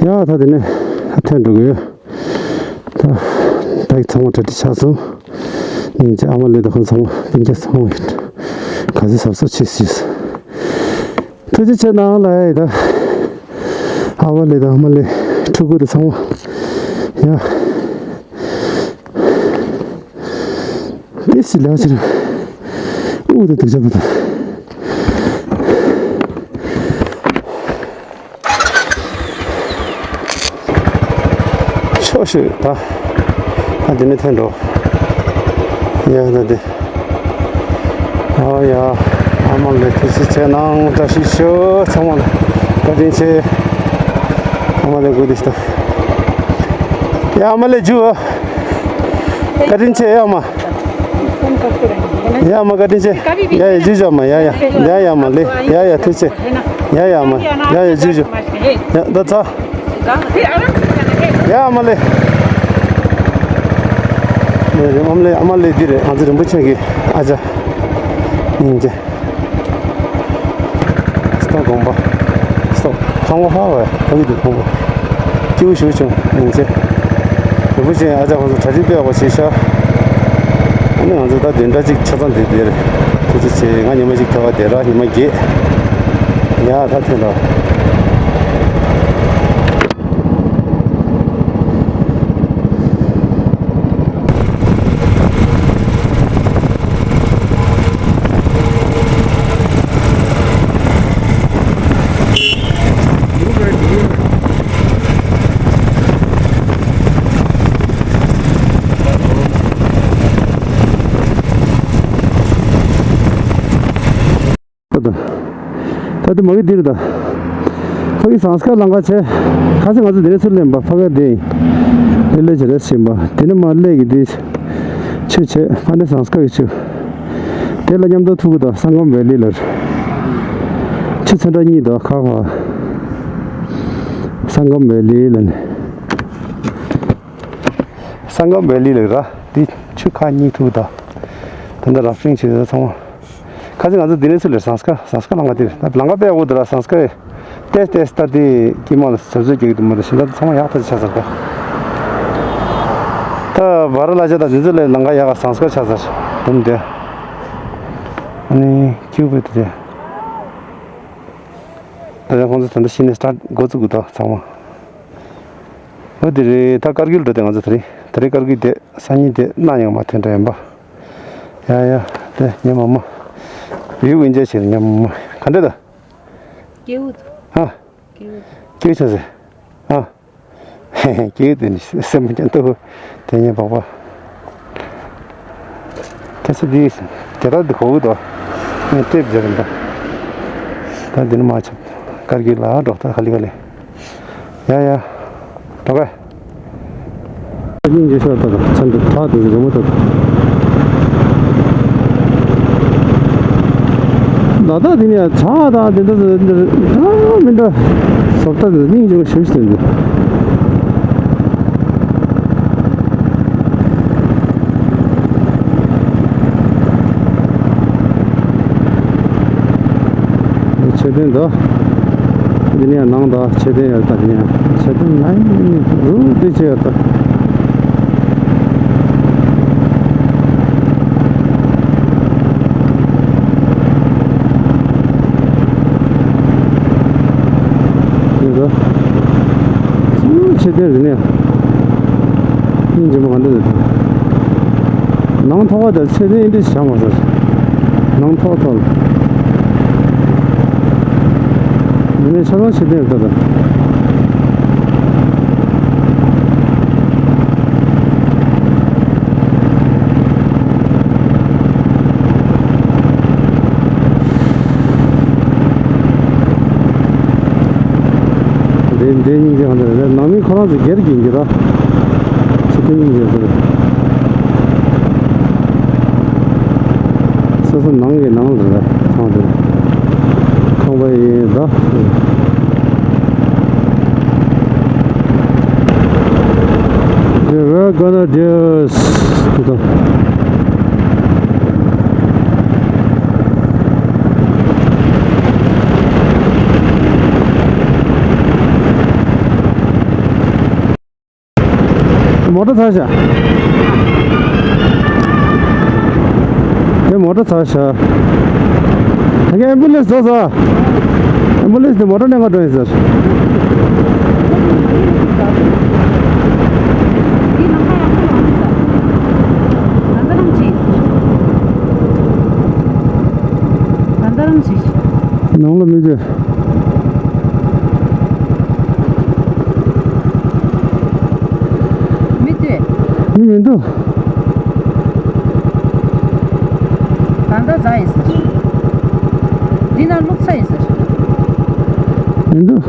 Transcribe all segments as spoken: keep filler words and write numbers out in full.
ཡ་ད་དེ་ནས་ཐོན་འགྲོ་གི་ཡོད། ད་བེག་ཚང་མ་གྲ་སྒྲིག་ཆགས་སོང་། སྙིང་རྗེ། ཨ་མ་ལེ་དང་ཁོང་ཚང་མ་སྙིང་རྗེ། ཚང་མ་ག་ཚོད་གཟབ་གཟབ་བྱེད་ཤིག། ཐུགས་རྗེ་ཆེ་གནང་ལ་ཡ་ད། ཨ་མ་ལེ་དང་ཨ་མ་ལེ་ཕྲུ་གུ་དང་ཚང་མ་ཡ། ཏི་སི་ལ་ཕྱིར་དབུགས་དེ་དུག་ཆ་པ་དང་། ཤོག་ཤོག་ད། ཨ་འདི་ནས་ཐོན་འགྲོ། ཡ་ད་འདི། ཨ་ཡ། ཨ་མ་ལེ་ཐུགས་རྗེ་ཆེ་གནང་། བཀྲ་ཤིས་ཤོག་ཚང་མ་ལ་བཀའ་དྲིན་ཆེ། ཨ་མ་ལེ་གུ་དེ་ཤི་ད། ཡ་ཨ་མ་ལེ་འཇུ། བཀའ་དྲིན་ཆེ་ཡ་མ། ཡ་མ་བཀའ་དྲིན་ཆེ། ཡ་ཡ་འཇུ་འཇུ་མ། ཡ་ཡ་ཡ་ཡ་མ་ལེ། ཡ་ཡ་ཐུགས་རྗེ་ཆེ། ཡ་ཡ་མ། ཡ་ཡ་འཇུ་འཇུ། ཡ་ད་ཚ། ཡ་ཨ་མ་ལེ། ཨ་མ་ལེ། ཨ་མ་ལེ་འདི་རེད། ང་ཚོ་རིན་པོ་ཆེ་གི་ཨ་ཅག་སྙིང་རྗེ། སྟོབས་དགོངས་པ། སྟོབས་ཕང་བོ་ཧ་བས་ཕ་གི་དུ་ཕང་བོ། སྐྱིད་པོ་ཞུ་བྱུང་སྙིང་རྗེ། རིན་པོ་ཆེ་ཨ་ཅག་ཁོང་ཚོ་གྲ་སྒྲིག་སྤེལ་བ་བྱེད་ཤག། ཨ་ནི་ང་ཚོ་ད་བདུན་ཕྲག་གཅིག་ཆ་ཚང་དེ་དེར་ཐུགས་རྗེ་ཆེ། ང་ཉི་མ་གཅིག་ཐོག་དེ་ར་ཉི་མ་བརྒྱད། ཡ་ད་ཐོན་རོགས། ད་ད་ད་དེ་མ་གི་འདིར་ད། ཕ་གི་ཟངས་དཀར་ལམ་ཁ་བྱས། ཁ་སང་ང་ཚོ་དེ་ནས་ཚུར་ལེན་པ་ཕ་གི་དེ། ལེ་ལེ་བྱེད་རེས་བྱེད་པ་དེ་ནས་མ་ལེ་གི་དེ། ཆུ་བྱས་ཕ་ནས་ཟངས་དཀར་གི་ཆུ། དེ་ལ་མཉམ་དུ་ཐུག་གི་ད་སང་སྒམ་ཝེ་ལི་ལ། ཆུ་ཚན་ཁྲ་གཉིས་ད་ཁ་ཁ། སང་སྒམ་ཝེ་ལི་ལ་ནི། སང་སྒམ་ཝེ་ལི་ལ་ར་དེ་ཆུ་ཁ་གཉིས་ཐུག་ད། ད་ལྟ་རབ་སྲིང་བྱེད་ད་ཚང་མ། ཁ་སང་ང་ཚོ་འདི་ནས་ཚུར་ལེ་ཟངས་དཀར་ཟངས་དཀར་ལམ་ཁ་དེ་རེད། ད་ལམ་ཁ་དཔེ་ཡག་པོ་འདུག་ར། ཟངས་དཀར་ཏེས་ཏེས་ད་དེ་དཀྱིལ་མ་ལ་ཟབ་ཟོབ་རྒྱག་གི་འདུག་མ་རེད། ཞིང་ད་ཚང་མ་ཡག་ཐག་ཆགས་ཚར་ད། ད་བ་ར་ལ་ཆ་ད་འདི་ཚོ་ལས་ལམ་ཁ་ཡག་ག་ཟངས་དཀར་ཆགས་ཚར་འདུག་འདི། ཨ་ནི་ཁྱིའུ་བེ་དེ་དེ། ད་ཡང་ཁོང་ཚོ་ད་ལྟ་ཤི་ནས་སི་ཊར་ཊི་འགོ་བཙུགས་གི་འདུག་ཚང་མ། འོ་དེ་རེད། ད་ཀར་གིལ་འགྲོ་དེ་ང་ཚོ་དེ་རེད། དེ་རེད་ཀར་གིལ་དེ། སང་ཉིན་དེ་གནའ་ཡང་མ་ཐོན་འདྲ་ཡིན་པ། ཡ་ཡ། དེ་ཉི་མ་མ། བིའུ་ཝིན་ཇེ་ཆེར་ཉི་མ་མ། ག་འདྲ་ད། སྐྱེའུ་ཚོ། ཧ། སྐྱེའུ་ཚོ། སྐྱེའུ་ཆ་ཟེ། ཧ། སྐྱེའུ་དེ་ནི་སེམས་ཀྱང་ལྟ་བུ་དེ་ཉན་པག་པ། ཁྱེད་ཚོ་འདི་དེ་དག་འདི་གོ་གི་འདུག་ངས་ཊེབ་བརྒྱབ་ཡིན་ད། ད་འདི་ནི་མ་ཆབ་ཀར་གི་ལ་འགྲོ་ད་ག་ལི་ག་ལི། ཡ་ཡ། འགྲོ་ག་སྙིང་རྗེ་ཤོར་ད་ད་ཚན་དུ་ཐག་དུ་རི་མོ་ད། ད་ད་དེ་ནས་ཚ་དང་དེ་འདྲ་ད་མི་འདྲ། སོབ་ད་དེ་སྙིང་རྗེ་མ་ཞིབ་ཞིབ་དེ། མཆོད་རྟེན་འདི། འདི་ནས་ནང་དུ་མཆོད་རྟེན་ཡོད་ད། འདི་ནས་མཆོད་རྟེན་ནང་རུ་འདི་ཆེ་ཡོད་ད། འདི་ཚོ། ཅིའུ་མཆོད་རྟེན་རེད་ནས། སྙིང་རྗེ་མོ་ག་འདྲ་རེད། ནང་ཐོག་ཁ་དང་མཆོད་རྟེན་འདི་བཞག་མ་ཟེར། ནང་ཐོག་ཐོག་ལ། འདི་ནས་ཆ་ཚང་མཆོད་རྟེན་རེད་ད། འདི་འདི་སྙིང་རྗེ་གང་འདྲ་རེད། ནང་མི་ཁོ་རང་ཚོ་སྒེར་གྱི་འགྱུར་ར། ཆེ་མཐོང་སྙིང་རྗེ་ཟེར། སོ་སོ་ནང་གི་ནང་ལ་རེད་ཁང་དེ། ཁང་པ་ཡིན་ད། We're gonna do this. མོ་ཊ་ཚར་ཤག་དེ་མོ་ཊ་ཚར་ཤག་ད་ག་ཨེམ་བུ་ལེན་སི་འགྲོ་ས། ཨེམ་བུ་ལེན་སི་དེ་མོ་ཊ་ནང་ང་འགྲོ་ཡིན་ཟེར། ནང་ལ་མི་འདུག་མི་འདུག་མི་མི་འདུག་ད་ལྟ་ཟ་ཡིན་ཟེར། འདི་ན་བླུགས་ཚར་ཡིན་ཟེར། མི་འདུག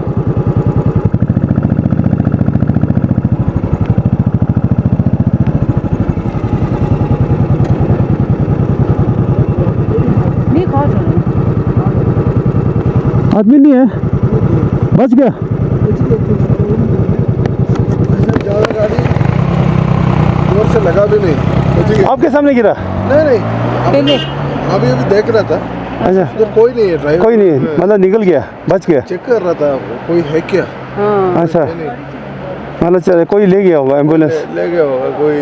आदमी नहीं है। बच गया। ऐसे ज़्यादा गाड़ी जोर से लगा भी नहीं। ठीक है। आपके सामने गिरा? नहीं, नहीं। पहले। अभी, अभी देख रहा था। अच्छा। उधर कोई नहीं है, ड्राइवर। कोई नहीं है, मतलब निकल गया, बच गया। चेक कर रहा था, कोई है क्या? हाँ। अच्छा। नहीं, नहीं। मतलब चले, कोई ले गया होगा एम्बुलेंस। ले, ले गया होगा कोई।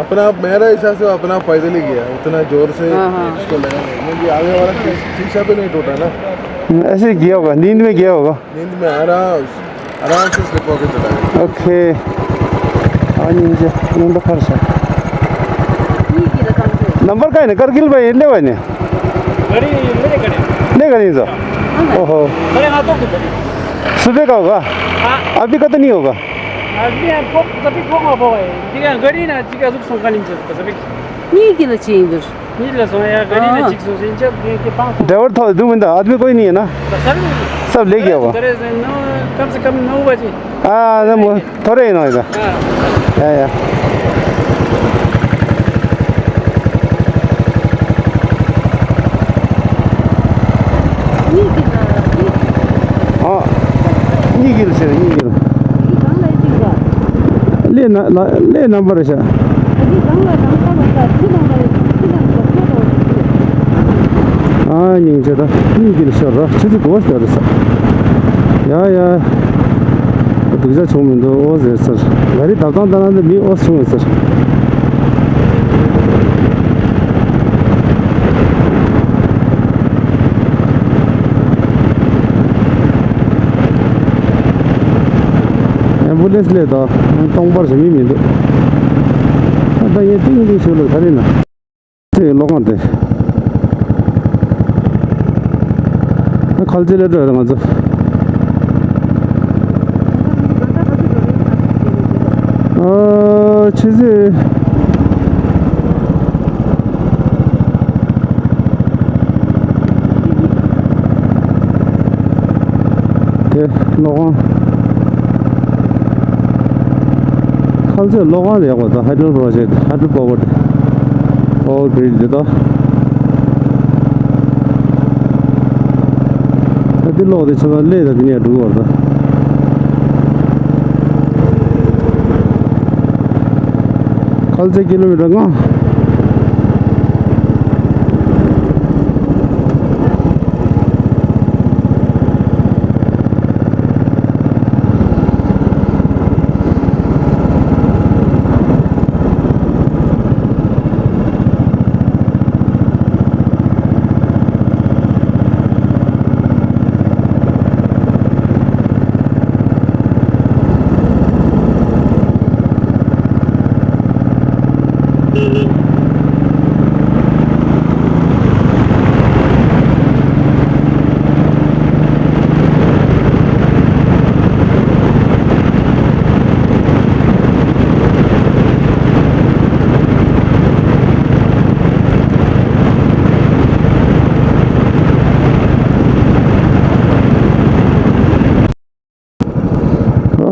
अपना, मेरा हिसाब से अपना पैदल ही गया, उतना जोर से हाँ, हाँ। उसको लगा नहीं। क्योंकि आगे वाला शी-, शीशा भी नहीं टूटा ना। हम्म, ऐसे ही गया होगा, नींद में गया होगा। नींद में आराम, आराम से स्लिप होके चला गया। ओके। ཨ་ནི་ཅི་ནང་དུ་ཁར་ཤ། नंबर का है ना, करगिल भाई, ले भाई ने। गाड़ी, मेरे गाड़ी। ले गाड़ी जा। ओहो। अरे हाँ, तो गाड़ी। सुबह का होगा? हाँ। अभी का तो नहीं होगा। अभी हम को, कभी को होगा भाई। ठीक है, गाड़ी ना, ठीक है, रुक सो गाड़ी चल, कभी। नहीं किलो चाहिए इधर। ཉིད་ལ་སོང་ཡ། ག་རེ་ན་ཅིག་སོང་ཟིན་ཅབ་གི་གི་པང་སོང་། ड्राइवर तो दू मिनट, आदमी कोई नहीं है ना? सब सब ले गया हुआ। करे से नौ, कम से कम नौ बजे। हाँ, ना मो थोड़े ही ना इधर। हाँ। या या। ཨ། གཉིས་ཀྱི་ཟེར་གཉིས་ཀྱི། ལས་ན་ལ་ལས་རྣམ་པར་བྱ། ཨ་སྙིང་རྗེ་ད་གཉིས་ཀྱི་ཤོར་ར་ཆུ་ཚོད་དགུ་པ་ཟེར་རེད་ས། ཡ་ཡ། སྡུག་ཅག་བྱུང་མི་འདུག་ཨོ་ཟེར་ཟེར། ག་རེ་བརྡབ་སྟངས་ལྟ་ན་འདི་མི་ཨོ་བྱུང་ཟེར། ཨེམ་བུ་ལེན་སི་སླེབས་དང་སྟོང་པར་བྱེད་མི་མི་འདུག་ད་ལྟ་ངས་ཏིང་ཏིང་ཞུ་ལ་ག་རེ་ན། དེ་གློག་ཁང་དེ། ཁལ་ཙེ་ལ་འགྲོ་ཡ་ང་ཚོ། ཨ་ཆི་ཟེར། དེ་གློག་ཁང་། ཁ་མཆུ་གློག་ཁང་ལ་ཡག་པ་དང་། Hydro Project, Hydro Power, Power Grid འདི་དག་ད་འདི་གློག་དེ་ཆ་ཚང་སླེ་དང་འདི་ནས་འགྲོ་གི་བར་དུ། ཁ་མཆུ་ཀི་ལོ་མི་ཊར་ལྔ།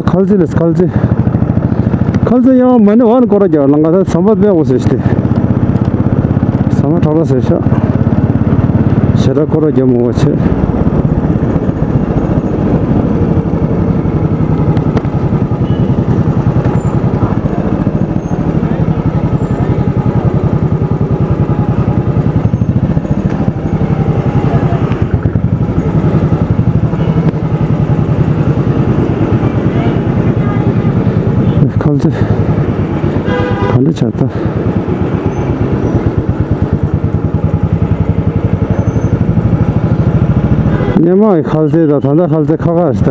ཁལ་ཙེ་ལས་ཁལ་ཙེ། ཁལ་ཙེ་ཡང་མ་ཎི་ཝན་སྐོར་ར་རྒྱབ་ལང་ག་ད་ཟམ་པ་པད་འོ་ཟེར་ཤི་སྟེ། ཟམ་པ་ཁྲག་ར་ཟེར་ཤག་ཞེ་དྲག་སྐོར་ར་རྒྱབ་མོ་བ་ཆེ། ཁལ་ཙེ། ཆ་ད། སྔོན་མ་གི་ཁ་ཟས་དང་ད་ལྟ་ཁ་ཟས་ཁ་ཁ་རེད་ད།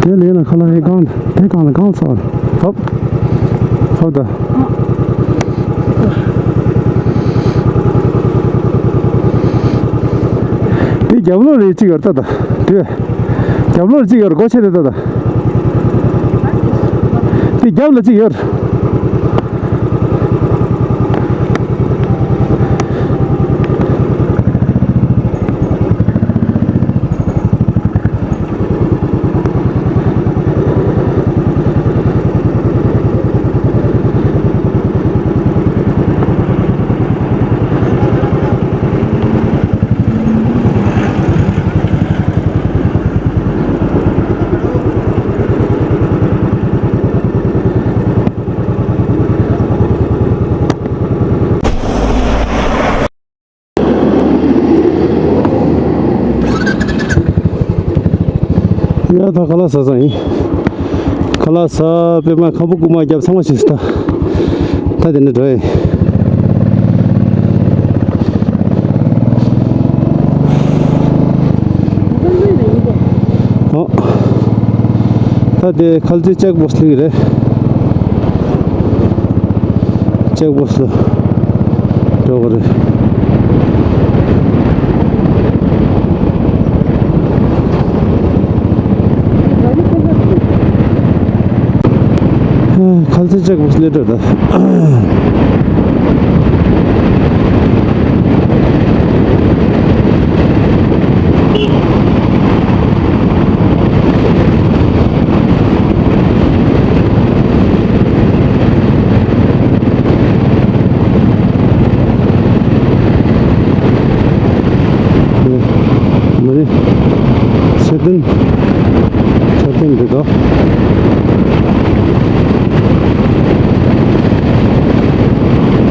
དེ་ལས་ན་ཁ་ལག་ཧེ་གང་། དེ་གང་ལ་གང་ཚ་བ་ཐོབ་ཐོབ་ད། དེ་རྒྱབ་ལོགས་རེ་གཅིག་ཡོད་ད་ད། དེ་རྒྱབ་ལོགས་གཅིག་ཡོད། སྒོ་ཕྱེ་རེ་ད་ད། དེ་རྒྱབ་ལ་གཅིག་ཡོད། ཡ་ད་ཁ་ལག་ཟ་ས་ཡིན། ཁ་ལག་ཟ། པད་མ་ཁམ་བུ་རྐུན་མ་རྒྱབ་ཚང་མ་ཞིག་ད། ད་དེ་ནས་འགྲོ་ཡིན། ཨོ། ད་དེ་ཁལ་ཙེ་ཅེག་པོ་སི་ཊི་ལ་རེད། ཅེག་པོ་སི་ཊི་ལ་འགྲོ་དགོས་རེད། ཁལ་ཙེ་ཅེག་པོ་སི་ཊི་ལ་འགྲོ་ད། མ་ནི་ཚེ་བརྟན། ཚེ་བརྟན་འདི་དག།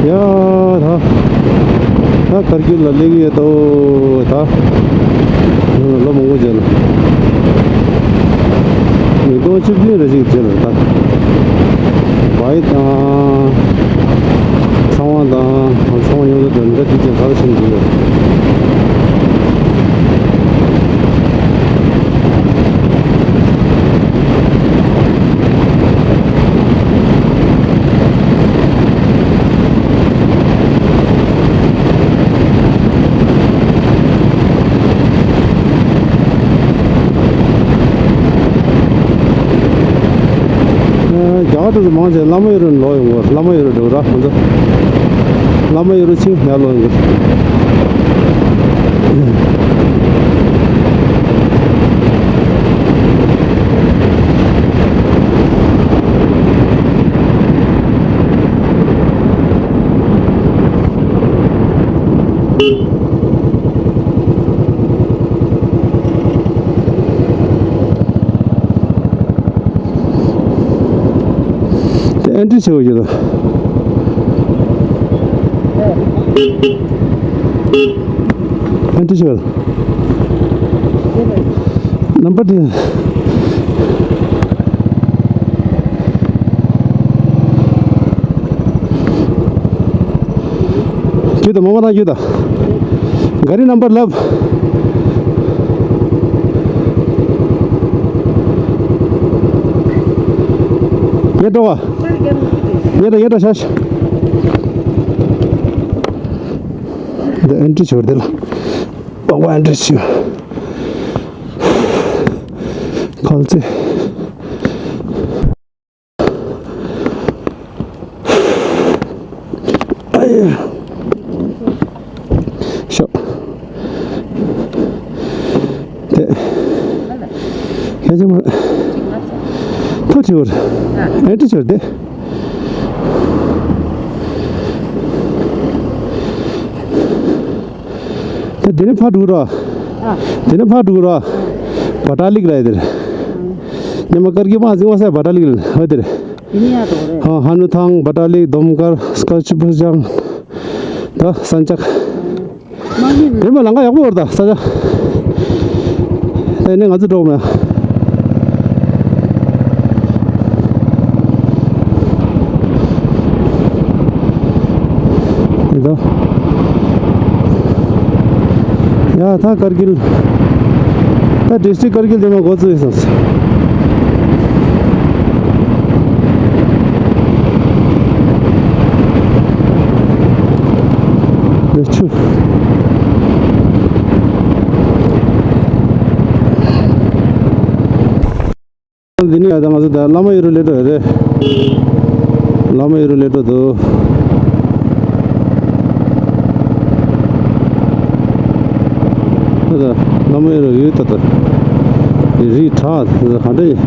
ཡ་ད། ད་ཀར་གིལ་ལ་སླེབས་ཡོད་དོ་ད། ལོ་མང་པོ་རྗེས་ལ། ཉིས་སྟོང་བཅུ་བདུན་རེ་ཞིག་རྗེས་ལ་ད། བའི་དང་། ཚང་བ་དང་། ཚང་བ་ཡོངས་ལ་དོན་དག་དེ་ཅིག་ག་རེ་བྱུང་འདུག་རྒྱ་གར་དུ་མང་ཆེ་བླ་མ་ཡུལ་ལ་ལོག་ཡོང་གི་རེད། བླ་མ་ཡུལ་འགྲོ་ར། ཁོང་ཚོ་བླ་མ་ཡུལ་ཕྱིན་ཡར་ལོག་ཡོང་གི་རེད། དེ་ཨེན་ཊི་རི་བྱེད་དགོས་ཀྱི་འདུག་ཨེན་ཊི་རི་བྱེད་དགོས། ནམ་བར་དེ། ཁྱོད་དང་མ་མ་དང་ཁྱོད་དང་། ག་རི་ནམ་བར་ལབ། ཡར་འགྲོ་བ། ཡར་འགྲོ་ཡར་འགྲོ་ཤག་འདི་ཨེན་ཊི་རི་བྱེད་པར་འདི་ལ། པགས་པ་ཨེན་ཊི་རི་བྱེད། ཁལ་ཙེ། ཨ་ཡ། ཤོག་དེ། ཧེ་ཅི་མ། ཐོ་ཅི་བར། ཨེ་ཏི་ཅོར་དེ། དེ་དེ་ནི་ཕ་དྲུག་ར། དེ་ནི་ཕ་དྲུག་ར། བ་ཏྲ་ལིག་ར་དེར། ཉི་མ་དཀར་གྱི་མ་ཟིང་བ་སའི་བ་ཏྲ་ལིག་ར་ཧ་དེར། ཨ། ཧ་ནུ་ཐང་། བ་ཏྲ་ལི། དོམ་མཁར། སྐར་ཆུ་བུ་ལྗང་། ད་ས་འཇག་མ་གི་རེད་མ། ལམ་ཁ་ཡག་པོ་རེད། ད་ས་ཆ་ད་ནས་ང་ཚོ་འགྲོ་མེད། ད་ཡ་ད་ཀར་གིལ། ད་ཌིས་ཊིག་ཀར་གིལ་དེ་མ་འགོ་བཙུགས་ཡིན་སོང་། ཆུ། འདི་ནས་ད་ང་ཚོ་ད་བླ་མ་ཡུལ་ལ་སླེབས་འགྲོ་ཡོད་རེད། བླ་མ་ཡུལ་ལ་སླེབས་འགྲོ་འདུག་ད་ད་བླ་མ་ཡུལ་ལ་ཡོད། ད་ད་རི་བྲག་ད་ག་འདྲ་ཡིན།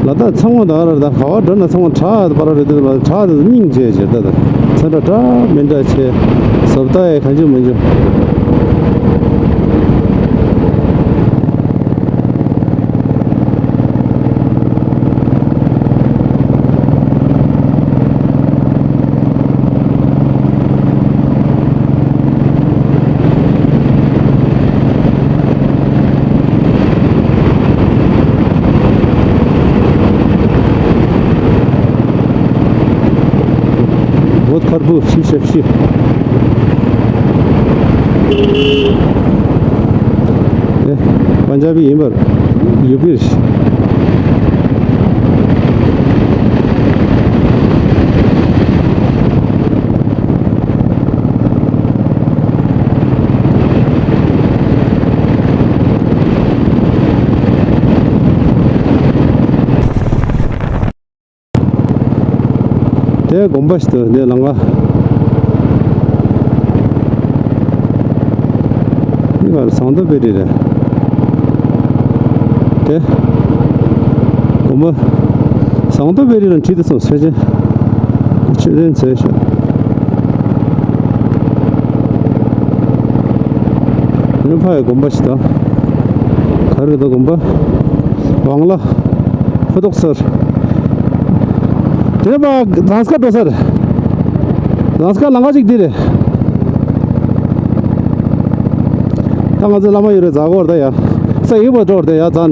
ལ་དྭགས་ཚང་མ་ད་ར་ད་ག་བ་འགྲོ་ན་ཚང་མ་བྲག་ད་པ་ར་རེད། ད་བྲག་ད་སྙིང་རྗེ་རྗེ། ད་ད་ཚ་འདྲ་འདྲ་མི་འདྲ་ཆེ། བཟོ་ལྟ་ཡི་གང་བྱུང་མི་འབྱུང་། बहुत खरबूज शीशे शी। ཨེ། པན་ཇ་བི་ཡིན་པར་ཡུ་པི་རེད། དེ་དགོན་པ་ཞིག་འདུག་འདི་ལམ་ཁ། འདི་ག་རེ། ཟངས་མདོག་དཔལ་རི་རེད། དེ་དགོན་པ། ཟངས་མདོག་དཔལ་རི་ལ་བྲིས་འདུག་སོང་། ཆོས་ཅན། ཆོས་ཅན་ཚེ་ཤོག་ནུབ་ཕ་ཡི་དགོན་པ་ཞིག་དང་། ག་རེ་འདུག་དགོན་པ། ཝང་ལ། ཧུ་ཏོག་སར། དེ་ནས་ཕར་ཟངས་དཀར་འགྲོ་ས་རེད། ཟངས་དཀར་ལམ་ཁ་ཅིག་འདི་རེད། ད་ང་ཚོ་བླ་མ་ཡུལ་ལ་འཛེག་གོ་རེད་ད་ཡ། ས་ཡོད་པ་འགྲོ་རེད་ད་ཡ། འཛེག་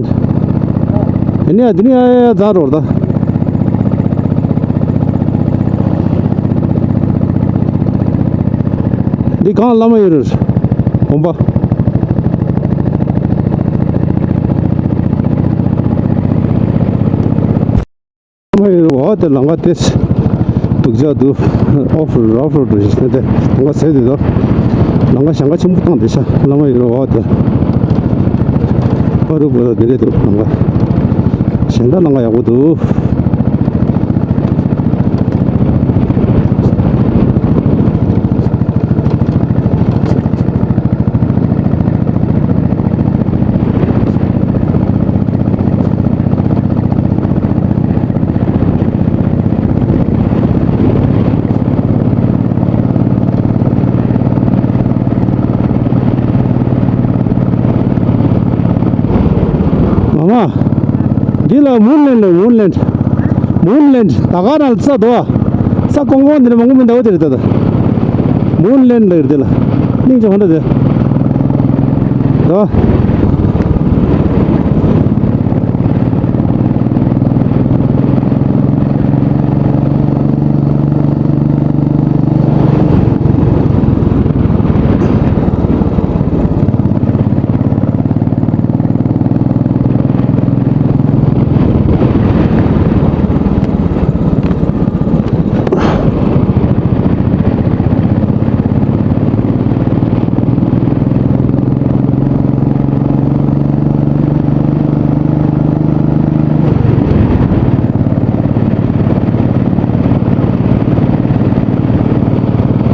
ནས། དེ་ནས་ཡ། དེ་ནས་ཡ་ཡ་འཛེག་འགྲོ་རེད་ད། འདི་གང་བླ་མ་ཡུལ་རེད། དགོན་པ། བླ་མ་ཡུལ་འོག་དེ་ལམ་ཁ་དེ་སྡུག་ཅག་འདུག་ཨོཕ་རོཌ། ཨོཕ་རོཌ་འགྲོ་བཞིན་དེ་ལམ་ཁ་ཟེར་དེ་དོ། ལམ་ཁ་ཞེང་ཁ་ཆེན་པོ་བཏང་དེ་ཤ། བླ་མ་ཡུལ་འོག་དེ་པ་རུ་པ་རུ་དེ་རེད་འདུག་ལམ་ཁ་གཞན་དག་ལམ་ཁ་ཡག་པོ་འདུག་མ་མ། འདི་ལ་མུན་ལེན་ལ། མུན་ལེན། མུན་ལེན། ད་ག་རང་ས་དོ། ས་ཀོང་ཀོང་འདི་ལ་མང་པོ་མི་འདའ་བ་དེ་རེད་ད། མུན་ལེན་ལ་ཡོད་དེ་ལ། སྙིང་རྗེ་ཧོན་ད་དེ། དོ།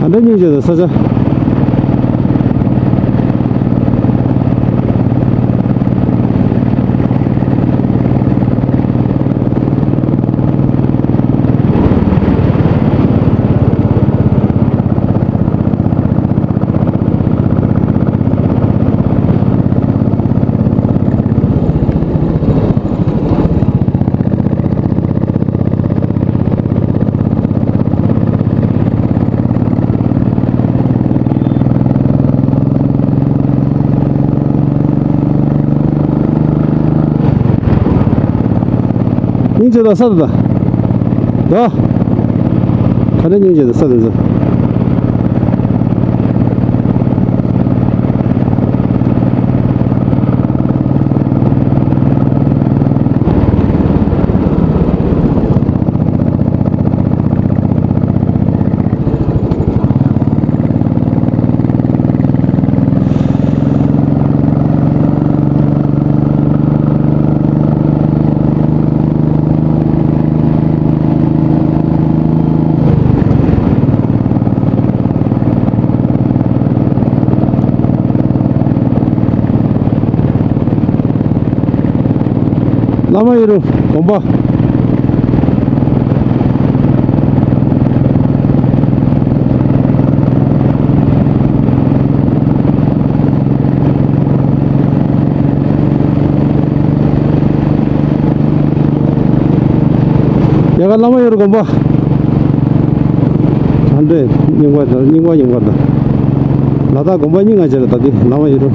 ཨ་འདྲ་སྙིང་རྗེ་དང་ས་ཆ། སྙིང་རྗེ་དང་ས་དང་། ད། ག་རེ་སྙིང་རྗེ་དང་ས་དང་ཟེར། བླ་མ་ཡེ་རུ་དགོན་པ། ཡ་ག་བླ་མ་ཡེ་རུ་དགོན་པ། ཨ་འདྲས་རྙིང་པ་དང་རྙིང་པ་རྙིང་པ་དང་། ལ་དྭགས་དགོན་པ་རྙིང་ང་བྱས་ལ་ད་འདི་བླ་མ་ཡེ་རུ།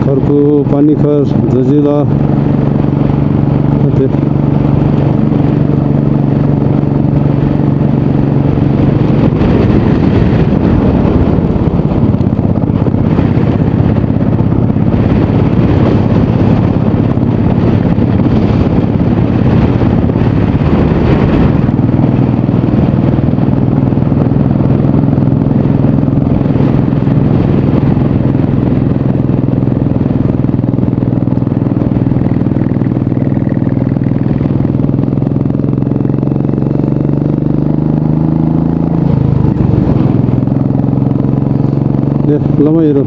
ཁར་ཕུ་པ་ནི་ཁར་ཛ་ཛི་ལ། ཨ་དེ། ནས་བླ་མ་ཡེ་རུ།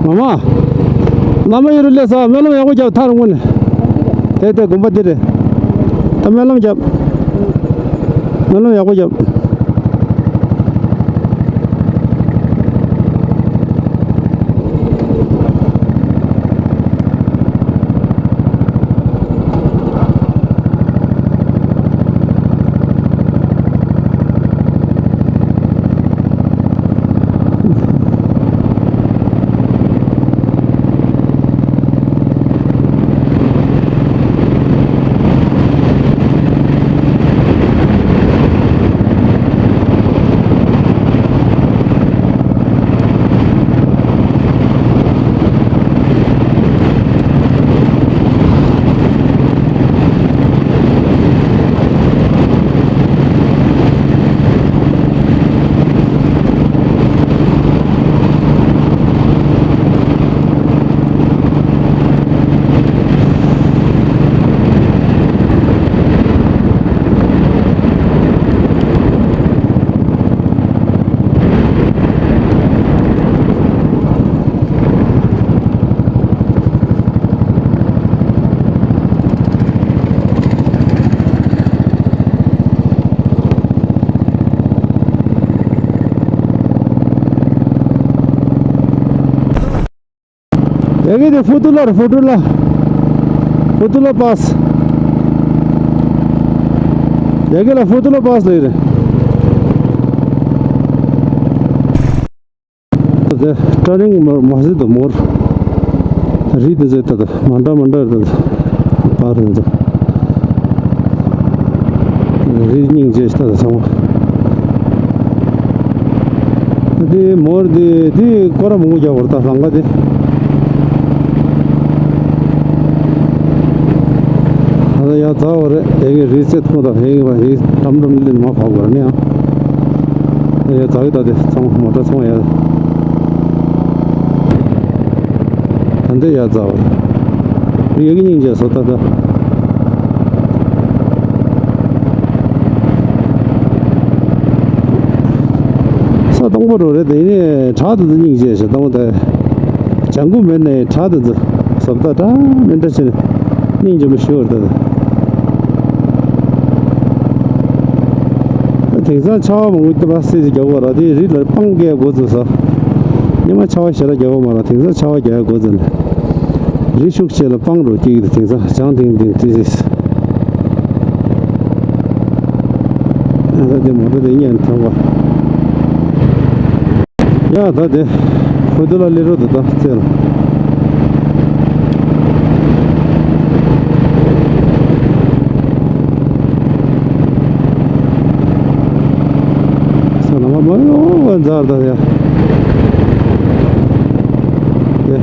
མ་མ། བླ་མ་ཡེ་རུ་སླེབས་སོང་། སྨོན་ལམ་ཡག་པོ་རྒྱབ། ཐག་རིང་པོ་ནས། དེ་དེ་དགོན་པ་འདི་རེད། ད་སྨོན་ལམ་རྒྱབ། སྨོན་ལམ་ཡག་པོ་རྒྱབ། ཡ་གི་དེ་ཧྥུ་ཏུ་ལ་རེད། ཧྥུ་ཏུ་ལ། ཧྥུ་ཏུ་ལ་པཱས། ཡ་གི་ལ་ཧྥུ་ཏུ་ལ་པཱས་ལ་ཡོད་རེད། ད་ལྟ་ཊར་ནིང་མ་མ་ཟིན་དུ་མོར། རི་དེ་ཚོ་ད་ལྟ་མ་འདྲ་མ་འདྲ་རེད། ད་ལྟ་པར་རེད་འདུག་རི་སྙིང་རྗེ་ད་ལྟ་ཚང་མ། ད་དེ་མོར་དེ་དེ་སྐོར་ར་མང་པོ་རྒྱག་པར་ད་ལང་ཀ་དེ། ད་ ཡ་ཛ་བ་རེད། དེ་གི་རི་རྩེ་མཐོང་དང་། ཧེ་གི་བ་ཧེ་འགྲམ་འགྲམ་ལི་མ་བབ་བར་ནི་ཡང་། ཡ་ཛ་གི་ད་དེ་ཚང་མ་མོ་ཊ་ཚང་ཡ། ད་འདི་ཡ་ཛ་བ་རེད། ཡ་གི་སྙིང་རྗེ་སོ་ད་ད། ས་སྟོང་པོ་རོ་རེད། དེ་ནི་བྲག་དེ་ཚོ་སྙིང་རྗེ་ཞེ་སྟོང་དེ། ལྗང་གུ་མེད་ནས་བྲག་དེ་ཚོ་ཟབ་ད་འདྲ་མི་འདྲ་བྱས་ནས་སྙིང་རྗེ་མོ་ཞུ་བར་ད། དེང་སང་ཆར་པ་མང་པོ་སྟེ་པ་སེ་སེ་རྒྱག་གོ་ར། དེ་རི་ལ་སྤང་སྐད་འགོ་ཚུགས་ས། ཉི་མ་ཆར་པ་ཞེ་དྲག་རྒྱག་གོ་མ་ར། དེང་སང་ཆར་པ་རྒྱག་འགོ་ཚུགས་ནས། རི་ཤུགས་ཆེ་ལ་སྤང་རུ་སྐྱེ་གི་དེ། དེང་སང་ལྗང་ཐིང་ཐིང་ཏི་སི། ཨ་ད་དེ་མོ་ཊ་དེ་གཉེན་ཐོག་པ། ཡ་ད་དེ་ཧུ་ཏུ་ལ་ལི་རུ་དུ་ད་རྩེ་ལ། ས་ན་མ་མ་ཡོ་བ་འཛར་ད་ཡ། དེ།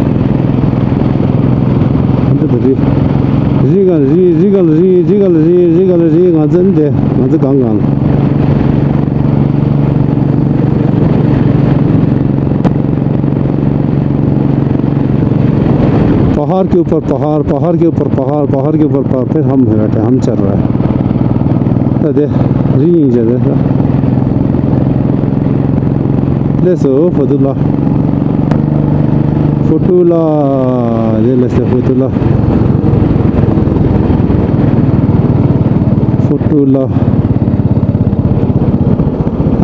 འདི་ད་རི། རི་ག་ལ་རི། རི་ག་ལ་རི། རི་ག་ལ་རི། རི་ག་ལ་རི། ང་ཚོ་འདི་ང་ཚོ་གང་གང་ལ། पहाड़ के ऊपर पहाड़, पहाड़ के ऊपर पहाड़, पहाड़ के ऊपर पहाड़, फिर हम बैठे, हम चल रहे हैं। ད་དེ་རི་སྙིང་རྗེ་རེད། ལགས་སོ། ཧུ་ཏུ་ལ། ཧུ་ཏུ་ལ། དེ་ལགས་སོ། ཧུ་ཏུ་ལ། ཧུ་ཏུ་ལ།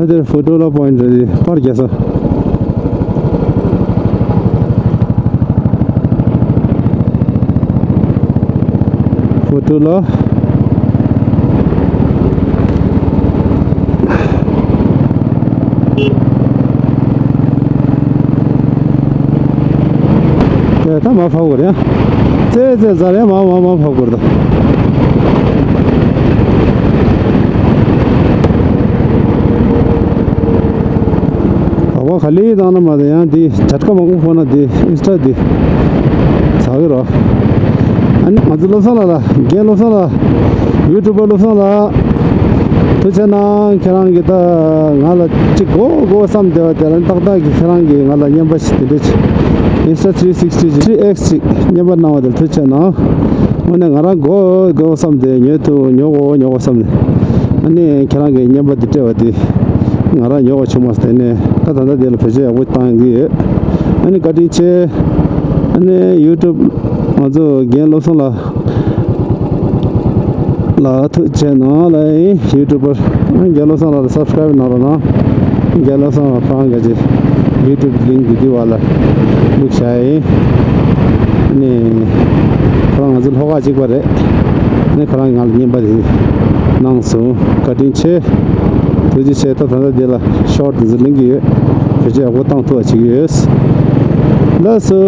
ད་དེ་ཧུ་ཏུ་ལ་པོ་ཡིན་རེད། པར་རྒྱག་ས། ཧུ་ཏུ་ལ། དེ་ད་མ་ཕབ་དགོས་རེད། ཙེ་ཙེ་ཟ་རེད། མ་མ་མ་ཕབ་དགོས་རེད། ད་བ་ག་ལེ་བཏང་ན་མ་དེ་ཡང་དེ་ཇ་ཏཀ་མང་པོ་ཕོག་ན་དེ་ཨིན་སི་ཊ་དེ་ཚ་གི་རོ། ཨ་ནི་ང་ཚོ་བློ་བཟང་ལགས་ལ། རྒན་བློ་བཟང་ལགས། ཡུ་ཊུབ་པ་བློ་བཟང་ལགས། ཐུགས་རྗེ་གནང་། ཁྱེད་རང་གིས་ད་ང་ལ་ཅིག་དགོས་དགོས་བསམ་བསྡད་པ་དེ་ལ་ཏག་ཏག་གིས་ཁྱེད་རང་གིས་ང་ལ་བརྙན་པར་ཞིག་དེ་འདྲ་ཅིག Insta three sixty ཅིག three X ཅིག་བརྙན་པར་གནང་བ་དེར་ཐུགས་རྗེ་གནང་། དངོས་གནས་ང་རང་དགོས་དགོས་བསམ་སྟེ་ཉོས་ཐུབ། ཉོ་དགོས་ཉོ་དགོས་བསམ་ནས། ཨ་ནི་ཁྱེད་རང་གིས་བརྙན་པར་འདི་སྤྲད་པ་དེ་ང་རང་ཉོ་བ་བྱུང་མ་སོང་། དེ་ནས་ད་ད་ལྟ་དེ་ལ་བེད་སྤྱོད་ཡག་པོ་བཏང་གི་ཡོད། ཨ་ནི་བཀའ་དྲིན་ཆེ། ཨ་ནི་ཡུ་ཊུབ་ང་ཚོ་རྒན་བློ་བཟང་ལགས་ལ་ཐུགས་རྗེ་གནང་ལ་ཡིན། ཡུ་ཊུབ་པར་རྒན་བློ་བཟང་ལགས་ལ་སབ་སི་ཀ་རེབ་གནང་རོགས་གནང་། རྒན་བློ་བཟང་ལགས་ཁོ་རང་ག་ཅི་ཡུ་ཊུབ་ལིང་ཀི་འདི་བ་ལ་བླུགས་བྱ་ཡིན། ཨ་ནི་ཁོ་རང་ང་ཚོ་ལྷོ་ཁ་གཅིག་པ་རེད། ཨ་ནི་ཁོ་རང་ང་ལ་བརྙན་པར་དེ་གནང་སོང་། བཀའ་དྲིན་ཆེ། ཐུགས་རྗེ་ཆེ། ད་ད་ལྟ་འདི་ལ་ཤོར་ཊི་དེ་ཚོ་ལེན་གྱི་ཡོད། བེད་སྤྱོད་ཡག་པོ་བཏང་ཐུབ་པ་བྱེད་ཀྱི་ཡོད། ལགས་སོ།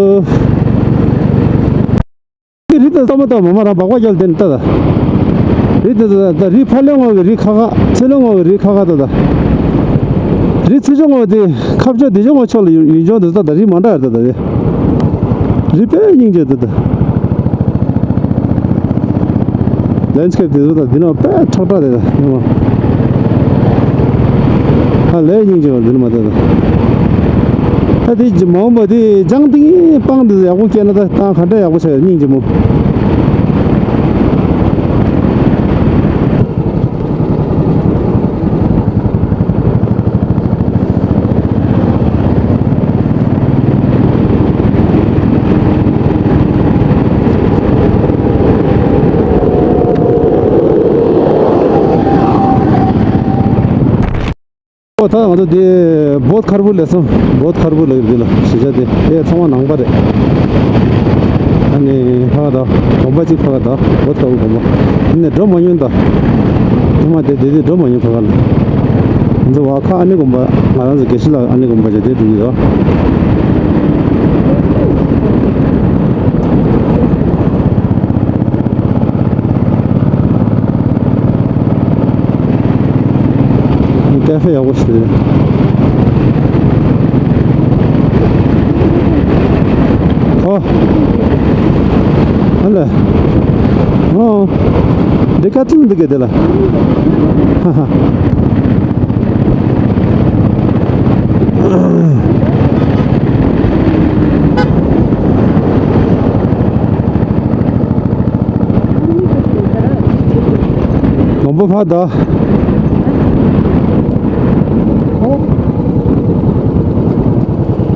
རི་དེ་ལྟ་མ་ལྟ་མ་མ་རང་སྦག་སྦག་རྒྱག་དེ་ནི་ལྟ་ད། རི་དེ་ལྟ་ད། རི་ཕར་ལོགས་ངོས་ཀྱི་རི་ཁ་ཁ། ཚུར་ལོགས་ངོས་ཀྱི་རི་ཁ་ཁ་ལྟ་ད། རི་ཚུར་ཕྱོགས་ངོས་དེ་ཁ་ཕྱོགས་དེ་ཕྱོགས་ངོས་ཕྱོགས་ལ་ཡུལ་ལྗོངས་དེ་ལྟ་ད། རི་མ་འདྲ་ཡར་ལྟ་ད་རེད། རི་དཔེ་སྙིང་རྗེ་འདུག་ད། ལེན་སི་ཀེབ་དེ་ཚོ་ད་འདི་ནང་དཔེ་ཁྲག་ཁྲག་རེད་ད། ཉི་མ་ཧ་ལས་སྙིང་རྗེ་བ་འདི་ནང་མ་ད་ད། ད་དེ་མ་འོངས་པ་དེ་ལྗང་ཐིང་སྤང་དེ་ཚོ་ཡག་པོ་སྐྱེས་ན་ད་ད་ག་འདྲ་ཡག་པོ་ཆགས་ཡོད། སྙིང་རྗེ་མོ། ཨོ་ད་ང་ཚོ་དེ་བོད་མཁར་བུ་ལས་སོང་། བོད་མཁར་བུ་ལ་ཡོད་དེ་ལ་གཞིས་ཆགས་དེ་དེ་ཚང་མ་ནང་པ་རེད། ཨ་ནི་ཕ་ག་ད་དགོན་པ་གཅིག་ཕ་ག་ད་བོད་མཁར་བུ་དགོན་པ། ཨ་ནི་འགྲོ་མ་མྱོང་ད། ཉི་མ་དེ་དེ་དེ་འགྲོ་མ་མྱོང་ཕ་ག་ལ། ང་ཚོ་བ་ཁ་ཨ་ནི་དགོན་པ། ང་རང་ཚོ་དགེ་བཤེས་ལགས་ཨ་ནི་དགོན་པ་ཅིག་དེ་འགྲོ་གི་ཡོད། ཀ་ཧྥེ་ཡག་པོ་ཞིག་རེད། ཨོ། ཨ་ལེ། ཨོ། འདི་ཀ་ཚུན་འདི་ག་དེ་ལ། དགོན་པ་ཕར་དང་།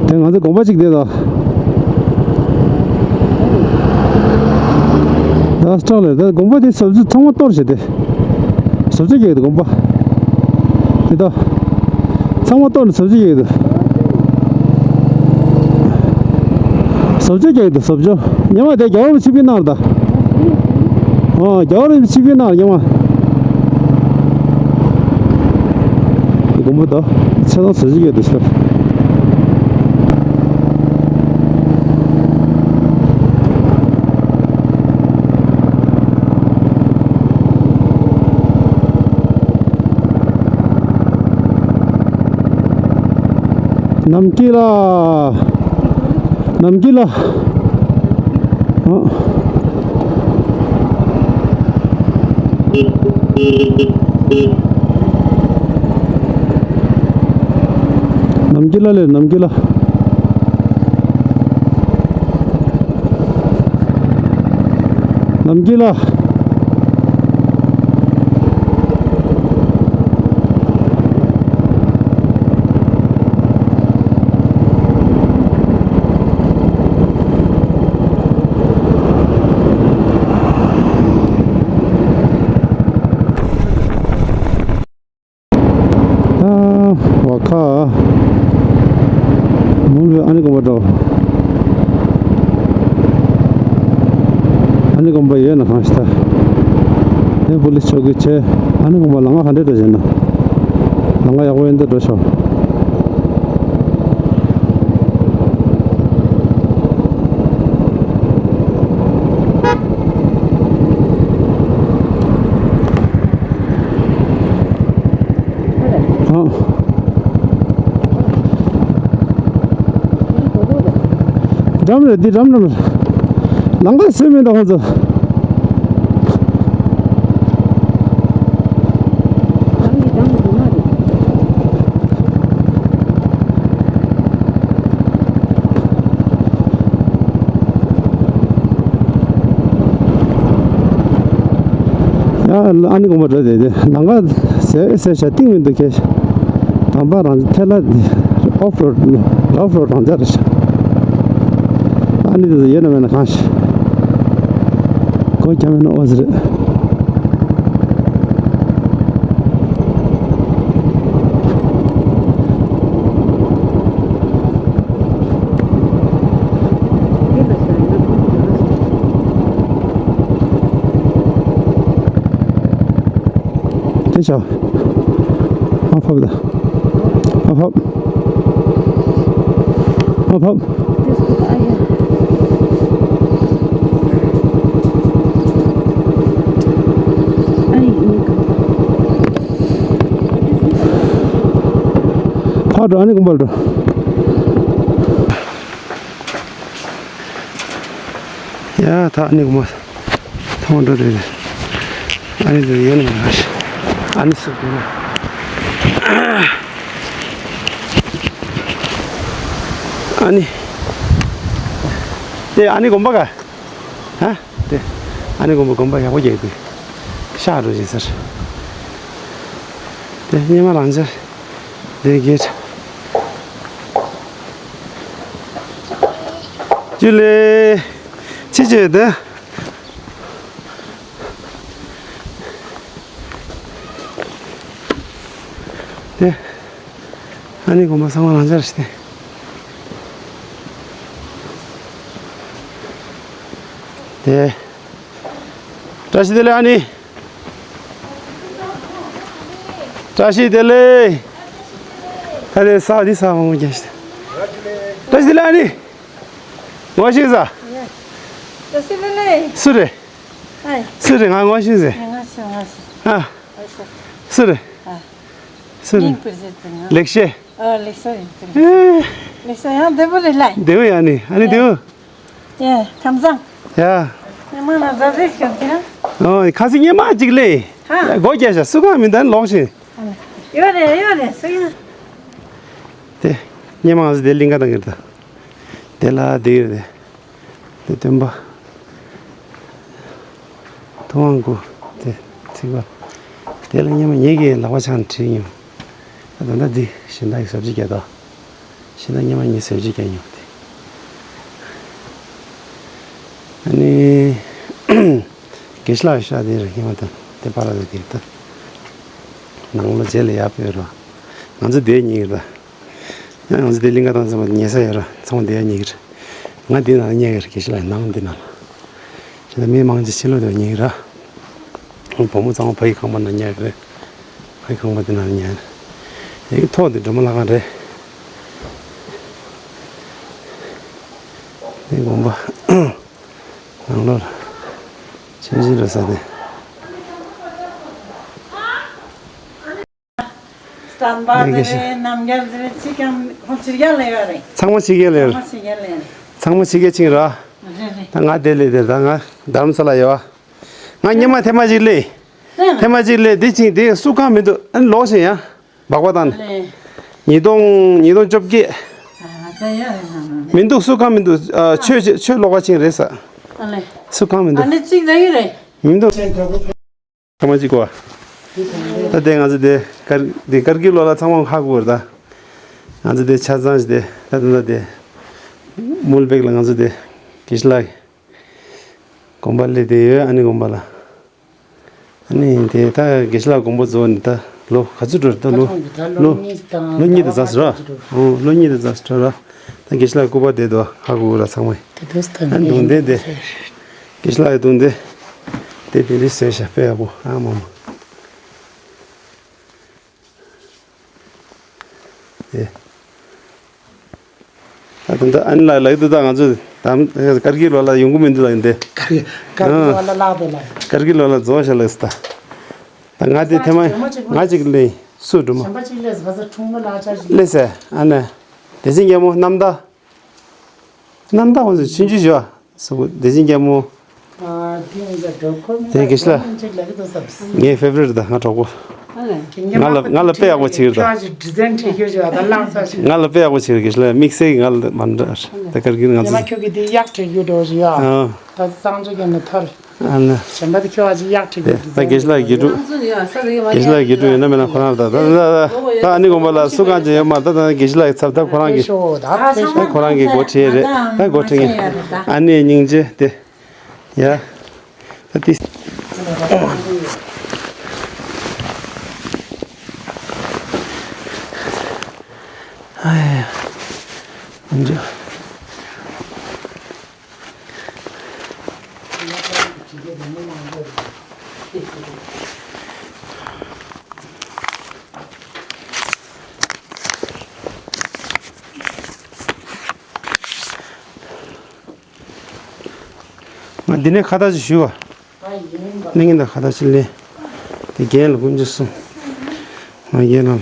དེ་ང་ཚོ་དགོན་པ་གཅིག་དེ་དང་། ད་སྐྲག་ལེ། ད་དགོན་པ་དེ་ཟབ་ཆུ་ཚང་མ་གཏོར་བྱས་ཏེ། ཟབ་ཆུ་རྒྱག་གི་འདུག་དགོན་པ་དེ་དག་ཚང་མ་གཏོར་ནས་ཟབ་ཆུ་རྒྱག་གི་འདུག་ཟབ་ཆུ་རྒྱག་གི་འདུག་ཟབ་ཆུ། ཉི་མ་དེ་རྒྱལ་བ་རིན་པོ་ཆེ་ཕེབས་གནང་རེད་ད། ཨོ་རྒྱལ་བ་རིན་པོ་ཆེ་ཕེབས་གནང་རེད་ཉི་མ། དགོན་པ་དག་ཚེ་དང་ཟབ་ཆུ་རྒྱག་གི་འདུག་ཟེར། ནམ་སྐྱིད་ལ། ནམ་སྐྱིད་ལ། ཨ། ནམ་སྐྱིད་ལ་ལེ། ནམ་སྐྱིད་ལ། ནམ་སྐྱིད་ལ། ཨ། བ་ཁ། མུ་ལི་ཨ་ནི་དགོན་པ་འགྲོ། ཨ་ནི་དགོན་པ་ཡོད་ན་གང་ཞིག་ད། ཡང་པུ་ལི་ཆོག་གི་ཆེ། ཨ་ནི་དགོན་པ་ལམ་ཁ་ག་འདྲ་འགྲོ་བྱས་ན། ལམ་ཁ་ཡག་པོ་ཡིན་འདི་འགྲོ་ཤོག་ཨ། འགྲམ་རེད་འདི་འགྲམ་འགྲམ་རེད། ལམ་ཁ་བཟོས་མེད་ད་ཁོང་ཚོ། ཡ་ཨ་ནི་དགོན་པ་འགྲོ་དེ་དེ་ནང་ག་ཟེར་ཟེར་བྱ་གཏིང་མི་འདུག་ཁྱེད། དམ་པ་རང་ཐལ་ལ་ཨོཕ་རོཌ་རོབ་རོཌ་རང་འཇགས་རེད་ཤག་ཨ་ནི་དེ་ཚོ་ཡོད་ན་མེད་ན་གང་ཤེས། སྒོ་རྒྱབ་མེད་ན་ཨོ་ཟེར་རེད། དེ་ཤ། ཨ་ཕབ་ད། ཨ་ཕབ། ཨ་ཕབ། ཕར་འགྲོ། ཨ་ནི་དགོན་པར་འགྲོ། ཡ་ད་ཨ་ནི་དགོན་པ་ཐོང་འགྲོ་རེད། ཨ་ནི་དེ་ཡོད་ན་མ་ཤེས། ཨ་ནི་སུ་དགོས་ན། ཨ་ནི། དེ་ཨ་ནི་དགོན་པ་ག་ཧ། དེ་ཨ་ནི་དགོན་པ་དགོན་པ་ཡག་པོ་རྒྱག་དགོས། ཤག་འགྲོ་བཞིན་ཟེར། དེ་སྙེ་མ་རང་འཇགས། དེ་གེད། ཅི་ལེ། ཅི་བྱེད་དེ། དེ། ཨ་ནི་དགོན་པ་ཚང་མ་རང་འཇགས་རེད་དེ། དེ། བཀྲ་ཤིས་བདེ་ལེགས་ཨ་ནི། བཀྲ་ཤིས་བདེ་ལེགས། ད་དེ་ས་འདི་ས་མང་པོ་རྒྱག་ཤི། བཀྲ་ཤིས་བདེ་ལེགས་ཨ་ནི། ངོ་ཤེས་ས། བཀྲ་ཤིས་བདེ་ལེགས། སུ་རེད། ཨེ། སུ་རེད། ང་ངོ་ཤེས་ཟེར། ངོ་ཤེས་ངོ་ཤེས། ཨ། ངོ་ཤེས། སུ་རེད། ཨ། སུ་རེད། མིང་བེར་ཟེར་ཙང་ང་། ལེགས་བཤད། ཨ་ལེགས་བཤད་ཡིན་ཙང་། ཨེ། ལེགས་བཤད་ཡང་བདེ་པོ་རེད་ལ། བདེ་པོ་ཡ་ནི་ཨ་ནི་བདེ་པོ། ཡ་ཁམས་བཟང་། ཡ། ཉི་མ་ན་ཟ་ཟིག་ཤོད་ཀྱི་ན། ཨོ་ཁ་སི་སྙེ་མ་གཅིག་ལེ། ཧ། སྒོ་རྒྱག་ཤག་སུ་གང་མི་འདུག་ལོག་ཤིང་། ཡོད་རེད་ཡོད་རེད་སུ་ཡང་། དེ་སྙེ་མ་ང་ཚོ་དེ་གླིང་ག་དང་གིར་ད། དེ་ལ་དེ་ཡོད་རེད། དེ་སྟོན་པ། ཐུབ་དབང་སྐུ། དེ་ཚིག་པ། དེ་ལ་སྙེ་མ་ངེད་ཀྱིས་ལག་པ་འཆང་ནས་བྲིས་མྱོང་། ད་ད་ལྟ་འདི་གཞན་དག་གིས་ཟབ་ཅིག་རྒྱག་དོ། གཞན་དག་སྙེ་མ་ངས་ཟབ་ཅིག་རྒྱག་མྱོང་དེ། ཨ་ནི། དགེ་བཤེས་ལགས་ཤག་དེ་རེད་སྙེ་མ་དང་དེ་པར་ལ་དེ་ད། ནང་ལོ་རྗེས་ལ་ཡར་སྤོས་རོགས། ང་ཚོ་དེ་གཉིས་རེད་ད། ཡང་ང་ཚོ་དེ་གླིང་ག་དང་ཚང་མ་ཉལ་ས་ཡོད་ར་ཚང་མ་དེ་ཡ་ཉལ་གི་རེད། ང་དེ་ནང་ཉལ་གི་རེད་དགེ་བཤེས་ལགས་ནང་དེ་ནང་ལ། ད་མི་མང་ཆེ་ཕྱི་ལོགས་དེ་ཉལ་གི་ར། བུ་མོ་ཚང་མ་ཕ་གི་ཁང་པ་ནང་ཉལ་གི་རེད། ཕ་གི་ཁང་པ་དེ་ནང་ཉལ་གི་རེད། དེ་གི་ཐོག་དེ་སྒྲོལ་མ་ལྷ་ཁང་རེད། དེ་དགོན་པ། ནང་ལོགས་ལ། ཆུང་ཆུང་རེད་ས་དེ། སྟན་པ་ཟེར་རེད་རྣམ་རྒྱལ་ཟེར་རེད་ཅི་ཀྱང་ཁོང་ཕྱི་རྒྱལ་ལ་ཡོད་རེད། ཚང་མ་ཕྱི་རྒྱལ་ལ་ཡོད་རེད། ཚང་མ་ཕྱི་རྒྱལ་ལ་ཡོད་རེད། ཚང་མ་ཕྱི་རྒྱལ་ཕྱིན་ར། རེད་རེད། ད་ང་དེ་ལས་དེར་ད་ང་རྡ་རམ་ས་ལ་ཡོད། ང་སྙེ་མ་ཐེངས་མ་གཅིག་ལས། ཐེངས་མ་གཅིག་ལས་འདི་ཕྱིན་དེ་སུ་གང་མི་འདུག་ཨ་ནི་ལོག་ཕྱིན་ཡ། སྦག་པ་བཏང་ནས། ཉིས་སྟོང་ཉིས་སྟོང་བཅོ་བརྒྱད། མི་འདུག་སུ་གང་མི་འདུག་ཨ་ཆོས་ཆོས་ལོག་པ་ཕྱིན་རེད་ས། སུ་གང་མི་འདུག་ཨ་ནི་གཅིག་ལ་ཡོད་རེད། མི་འདུག་ཚང་མ་གཅིག་གོ། ད་དེ་ང་ཚོ་དེ་ཀར་དེ་ཀར་གི་ལོ་ལ་ཚང་མ་ཧ་གོ་བར་ད། ང་ཚོ་དེ་ཆ་ཚང་ཞིག་དེ་ད་དེ་ད་དེ། མུལ་བེག་ལ་ང་ཚོ་དེ་དགེ་བཤེས་ལགས་དགོན་པ་སླེབས་དེ་ཡོད་ཨ་ནི་དགོན་པ་ལ། ཨ་ནི་དེ་ད་དགེ་བཤེས་ལགས་དགོན་པ་རྫོགས་ནས་ད་ལོ་ག་ཚོད་འགྲོ་རེད་ད་ལོ། ལོ་ལོ་གཉིས་དང་ལོ་གཉིས་དེ་འཛག་སོང་ར། ཨོ་ལོ་གཉིས་དེ་འཛག་སོང་ར། ད་དགེ་བཤེས་ལགས་སྐུ་པར་དེ་དོ་ཧ་གོ་གོ་ར་ཚང་མས། དེ་དུས་ད་ཨ་ནི་གདུང་རྟེན་དེ། དགེ་བཤེས་ལགས་ཀྱི་གདུང་རྟེན། དེ་དེ་འདྲའི་བཟོས་ཤག་དཔེ་ཡག་པོ་ཨ་མ་མ། དེ། ད་དེ་འདྲ་ཨ་ནི་ལ་ལག་ཏུ་ད་ང་ཚོ་དམ་ཀར་གི་ལོ་ལ་ཡོང་གི་མི་འདུག་ལ་ཡིན་ཏེ། ཀར་གི་ཀར་གི་ལོ་ལ་ལག་ཏུ་ལ། ཀར་གི་ལོ་ལ་རྫོགས་ཤག་ལགས་སི་ད། ད་ང་དེ་ཐེངས་མ་ང་གཅིག་ལས་སུ་འགྲོ་མ། གཞན་པ་གཅིག་ལས་ཟ་ཟ་ཁྲུང་མ་ལག་ཆ་ཞིག་ལས་ཟེར་ཨ་ནི། དེ་བཞིན་རྒྱལ་མོ་རྣམ་དག་རྣམ་དག་ཁོང་ཚོས་ཆུང་ཆུང་ཞུ་བ་སོགས་དེ་བཞིན་རྒྱལ་མོ། དེ་དགེ་བཤེས་ལགས། ངའི་ཕེ་བ་རི་ཊི་ད་ང་གྲོགས་པོ། ང་ལ་ང་ལ་དཔེ་ཡག་པོ་བྱེད་ཀྱི་རེད་ད། ང་ལ་དཔེ་ཡག་པོ་བྱེད་ཀྱི་དགེ་བཤེས་ལགས་དམིགས་བསལ་གྱི་ང་ལ་མ་འདྲ་ད་ཀར་གིར་ང་ཚོ། ད་གསང་སྤྱོད་ཀྱི་ནི་ཐར། ཨ་ན། གཞན་པ་དེ་ཁྱོད་ཨ་ཅིག་གཡག་ཁྲིད་དེ་དགོས་ད་དགེ་བཤེས་ལགས་དགེ་ཕྲུག་དགེ་བཤེས་ལགས་དགེ་ཕྲུག་ཡིན་ན་མིན་ན་ཁོ་རང་ད་ད་ད་ཨ་ནི་དགོན་པ་ལ་སུ་གང་ཅི་ཡོད་མ་ད་ད་དགེ་བཤེས་ལགས་ཚབ་ད་ཁོ་རང་གི་ད་ཁོ་རང་གི་སྒོ་ཁྲིད་རེད་ད་སྒོ་ཁྲིད་ངེས་ཨ་ནི་སྙིང་རྗེ་དེ་ཡ་ད་དེ། ཨ་ཡ་ཡ། ང་འདི་ནས་ཁ་བརྡ་ཅིག་ཞུས་པ། གནས་ངན་དང་ཁ་བརྡ་ཅིག་ལས། དེ་རྒན་ལ་དཀོན་མཆོག་གསུམ། ང་རྒན་ལ།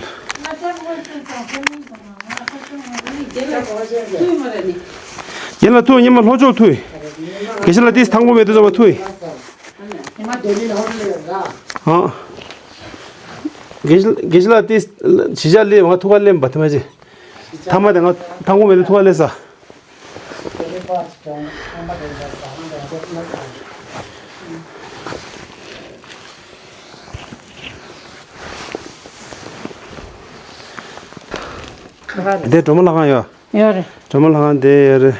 རྒན་ལགས་ཐུགས་ཉི་མ་ལྷོ་ཕྱོགས་ཐུགས། དགེ་བཤེས་ལགས་དེ་ཐང་པོ་མེད་དུ་འཛོམས་པ་ཐུགས། ཨ། དགེ་བཤེས་དགེ་བཤེས་ལགས་དེ་བྱི་ཤ་ལས་ང་ཐུགས་ཁ་ལེན་པ་དེ་མ་བྱེད། ཐ་མ་དེ་ང་ཐང་པོ་མེད་དུ་ཐུགས་ཁ་ལེན་ས། དེ་སྒྲོལ་མ་ལྷ་ཁང་ཡོད། ཡོད་རེད། སྒྲོལ་མ་ལྷ་ཁང་དེ་ཡོད་རེད།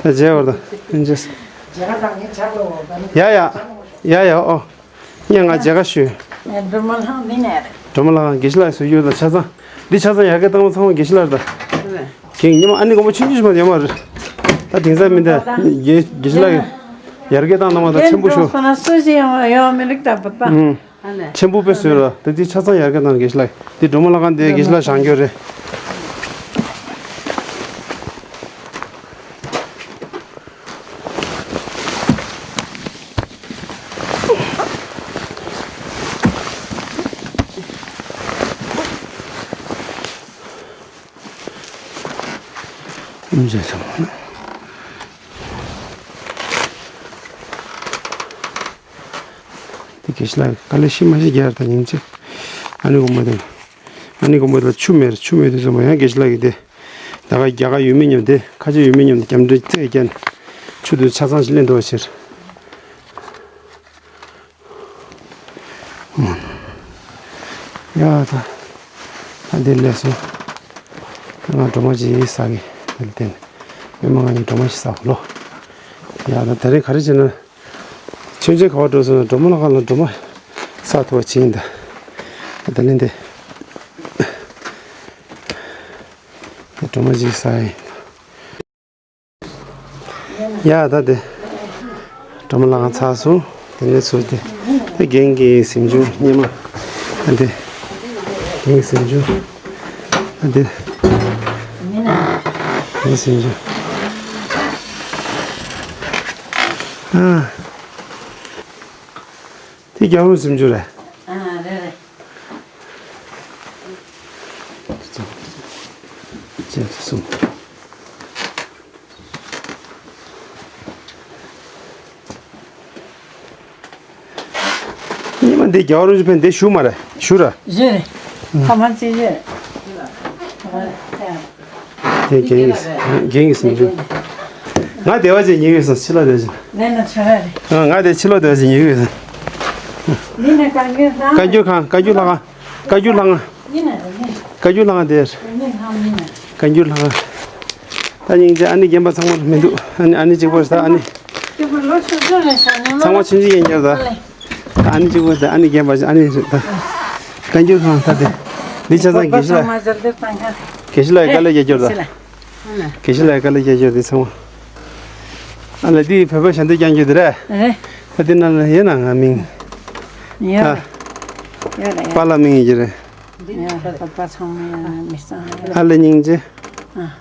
ད་མཇལ་བར་དང་། ཡ་ཡ། ཡ་ཡ་ཨོ། ངས་ང་མཇལ་ཁ་ཞུས། སྒྲོལ་མ་ལྷ་ཁང་འདི་ནས་རེད། སྒྲོལ་མ་ལྷ་ཁང་དགེ་བཤེས་ལགས་སུ་ཡོད་ལ་ཆ་ཚང་། འདི་ཆ་ཚང་ཡར་རྒྱས་བཏང་བ་ཚང་མ་དགེ་བཤེས་ལགས་རེད་ད། ཁྱེད་ཉི་མ་ཨ་ནི་དགོན་པ་ཆུང་ཆུང་ཞིག་མ་ཡོད་མ་རེད། ད་དེང་སང་མི་འདྲ། དགེ་དགེ་བཤེས་ལགས་ཡར་རྒྱས་བཏང་གནང་བ་དང་ཆེན་པོ་ཞུ། སུ་ཞིག་ཡོང་ཡོང་མི་རིགས་ད་བུད་པ། ཆེན་པོ་དཔེ་བཟོས་ར། དེ་དེ་ཆ་ཚང་ཡར་རྒྱས་བཏང་དགེ་བཤེས་ལགས། དེ་སྒྲོལ་མ་ལྷ་ཁང་དེ་དགེ་བཤེས་ལགས་བཞེངས་རྒྱུ་རེད། དགེ་བཤེས་ལགས་དཀའ་ལས་ཤི་མ་ཤི་རྒྱག་ད་སྙིང་རྗེ། ཨ་ནི་དགོང་མོ་དེ། ཨ་ནི་དགོང་མོ་དེ་ཆུ་མེད་ཆུ་མེད་དུས་ཙམ་པ་ཡང་དགེ་བཤེས་ལགས་ཀྱིས་དེ། ད་ག་རྒྱ་གར་ཡུལ་མི་མཉམ་དེ་ཁ་ཆེ་ཡུལ་མི་མཉམ་དེ་རྒྱབ་འདྲེ་རྩེད་ཀྱན། ཆུ་དུས་ཆ་ཚང་ཞིག་ལེན་འདུག་ཕྱིར། ཡ་ད། ད་འདི་ལས་སོང་། ང་སྒྲོལ་མ་ཅིག་ཟ་གི། དེ་ལ་བརྟེན། སྔོན་མ་ང་གཉིས་སྒྲོལ་མ་ཞིག་ཟ་འོ་ལོ། ཡ་ད་ད་རེས་ག་རེ་བྱས་ན། མཆོད་མཇལ་ག་པར་འགྲོ་སོང་ན་སྒྲོལ་མ་ལྷ་ཁང་ལ་སྒྲོལ་མ་ཟ་ཐུབ་པ་བྱེད་ཡིན་ད། ད་ལན་དེ། ད་སྒྲོལ་མ་ཅིག་ཟ་ཡིན། ཡ་ད་དེ། སྒྲོལ་མ་ལྷ་ཁང་ཚར་སོང་། དེ་ནས་ཚུར་དེ། དེ་རྒན་གྱི་གཟིམ་ཆུང་སྙེ་མ། ཨ་དེ། རྒན་གྱི་གཟིམ་ཆུང་། ཨ་དེ། རྒན་གྱི་གཟིམ་ཆུང་། ཨ། དེ་རྒྱལ་བ་རིན་པོ་ཆེ་གཟིམ་ཆུང་རེད། ཨ་རེད་རེད། ཅེས་གསུངས། ཉི་མ་འདི་རྒྱལ་བ་རིན་པོ་ཆེ་ཕན་འདི་བཞུགས་མ་རེད་བཞུགས་ར། བཞུགས་རེད། ཐ་མ་ཅི་ཡོད། དེ་རྒན་གྱིས་རྒན་གྱིས་གསུངས་བྱུང་། ང་བདེ་བ་ཅན་ཉེ་གི་སོང་ཕྱི་ལོགས་བདེ་བ་ཅན། ལན་ན་ཆ་ར་རེད། ང་དེ་ཕྱི་ལོགས་བདེ་བ་ཅན་ཉེ་གི་སོང་། འདི་ནས་བཀའ་འགྱུར་ཁང་། བཀའ་འགྱུར་ཁང་བཀའ་འགྱུར་ལྷ་ཁང་། བཀའ་འགྱུར་ལྷ་ཁང་། ཡིན་ན་རེད་ཡིན། བཀའ་འགྱུར་ལྷ་ཁང་དེར། རེད་ཡིན་ཧང་ཡིན་ན། བཀའ་འགྱུར་ལྷ་ཁང་། ད་སྙིང་རྗེ་ཨ་ནི་རྒན་པ་ཚང་མ་མི་འདུག་ཨ་ནི་ཨ་ནི་གཅིག་པོ་རེད་ད་ཨ་ནི། སྐྱོ་པོ་ལོ་ཆུང་ཆུང་རེད་ཤག་ཉི་མ། ཚང་མ་ཆུང་ཆུང་ཡིན་རྒྱུ་ད། ཨ་ནི་གཅིག་པོ་རེད་ད་ཨ་ནི་རྒན་པ་ཨ་ནི་རེད་ད། བཀའ་འགྱུར་ཁང་ད་དེ། འདི་ཆ་ཚང་དགེ་བཤེས་ལགས། དགེ་བཤེས་ལགས་དཀའ་ལས་རྒྱག་རྒྱུ་ད། དགེ་བཤེས་ལགས་དཀའ་ལས་རྒྱག་རྒྱུ་དེ་ཚང་མ། ཨ་ལ་འདི་བོད་པ་ཞལ་འདོན་རྒྱག་རྒྱུ་དེ་རེད། རེད། ད་འདི་ནང་ལ་ཡོད་ན་ང་མིང་། ཡོད་རེད། ཡོད་རེད། པཱ་ལགས་མིང་ཡིན་གྱི་རེད། ཡོད་རེད། བོད་པ་ཚང་མ་ཡོད་རེད་མི་ཚང་མ་ཡོད་རེད། ཨ་ལ་སྙིང་རྗེ། ཨ།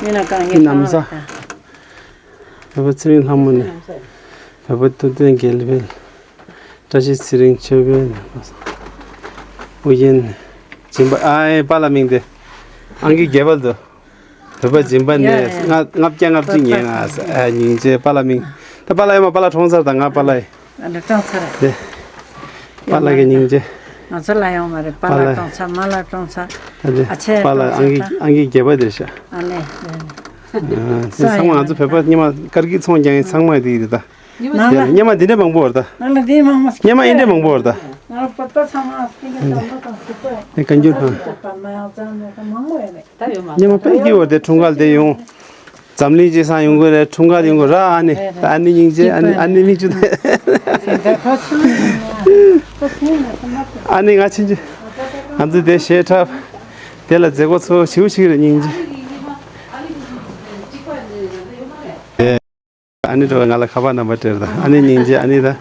མི་ན་གང་ཡིན་ནམ་ས། བོད་པ་ཚེ་རིང་ལྷ་མོ་ནས། བོད་པ་ཐུབ་བསྟན་དགེ་འཕེལ། བཀྲ་ཤིས་ཚེ་རིང་ཆོས་འཕེལ། ཨུ་རྒྱན། སྦྱིན་པ་ཨ་ཨེ་པཱ་ལགས་མིང་དེ། ཨང་ཀི་བརྒྱད་པ་དུ། བོད་པ་སྦྱིན་པ་ནས་ལྔ་ལྔ་བརྒྱ་ལྔ་བཅུ་ཉེ་ལྔ་ཨ་སྙིང་རྗེ་པཱ་ལགས་མིང་། ད་པཱ་ལགས་ཡོད་མ་པཱ་ལགས་གྲོངས་ཚར་ད་ང་པཱ་ལགས་ཡིན། ཨ་ནི་གྲོངས་ཚར་རེད། དེ། པཱ་ལགས་ཀྱི་སྙིང་རྗེ། ང་ཚོ་ལ་ཡོང་མ་རེད་པཱ་ལགས་གྲོངས་ཚར་མ་ལགས་གྲོངས་ཚར། ཨ་ནི་ཨ་ཆེ་པཱ་ལགས་ཨང་ཀི་ཨང་ཀི་བརྒྱད་པ་དེ་ཤག་ཨ་ལས། དེ་ཚང་མ་ང་ཚོ་བོད་པ་སྙེ་མ་དཀར་སྐྱིད་ཚོང་རྒྱག་མཁན་ཚང་མ་དེ་ཡིན་རེད་ད། ནང་ལ་སྙེ་མ་འདི་འདྲ་མང་པོ་ཡོད་རེད་ད། ནང་ལ་འདི་མང་མ་སྙེ་མ་འདི་འདྲ་མང་པོ་ཡོད་རེད་ད། ནང་ལ་བོད་པ་ཚང་མ་སྐྱིད་ཀྱི་དམ་པ་དང་སྐྱིད་པ། དེ་བཀའ་འགྱུར་ཁང་། མང་པོ་ཡོད་རེད། སྙེ་མ་དཔེ་སྐྱིད་པོ་རེད་དེ་འཁྲུངས་སྐར་དེ་ཡོང་། འཛམ་གླིང་སྤྱི་བསང་ཡོང་གི་རེད། འཁྲུངས་སྐར་ཡོང་གི་ར། ཨ་ནི་ཨ་ནི་སྙིང་རྗེ། ཨ་ནི་ཨ་ནི་མིག་ཆུ་དེ། ཨ་ནི་ང་ཆུང་ཆུང་། ང་ཚོ་དེ་གཞས་འཁྲབ། དེ་ལ་མཛད་སྒོ་ཚོ་ཞིའུ་ཞིག་རེད་སྙིང་རྗེ། ཨ་ནི་འགྲོ་ང་ལ་ཁ་པར་རྣམ་པ་སྤྲད་ར། ཨ་ནི་སྙིང་རྗེ། ཨ་ནི་ད།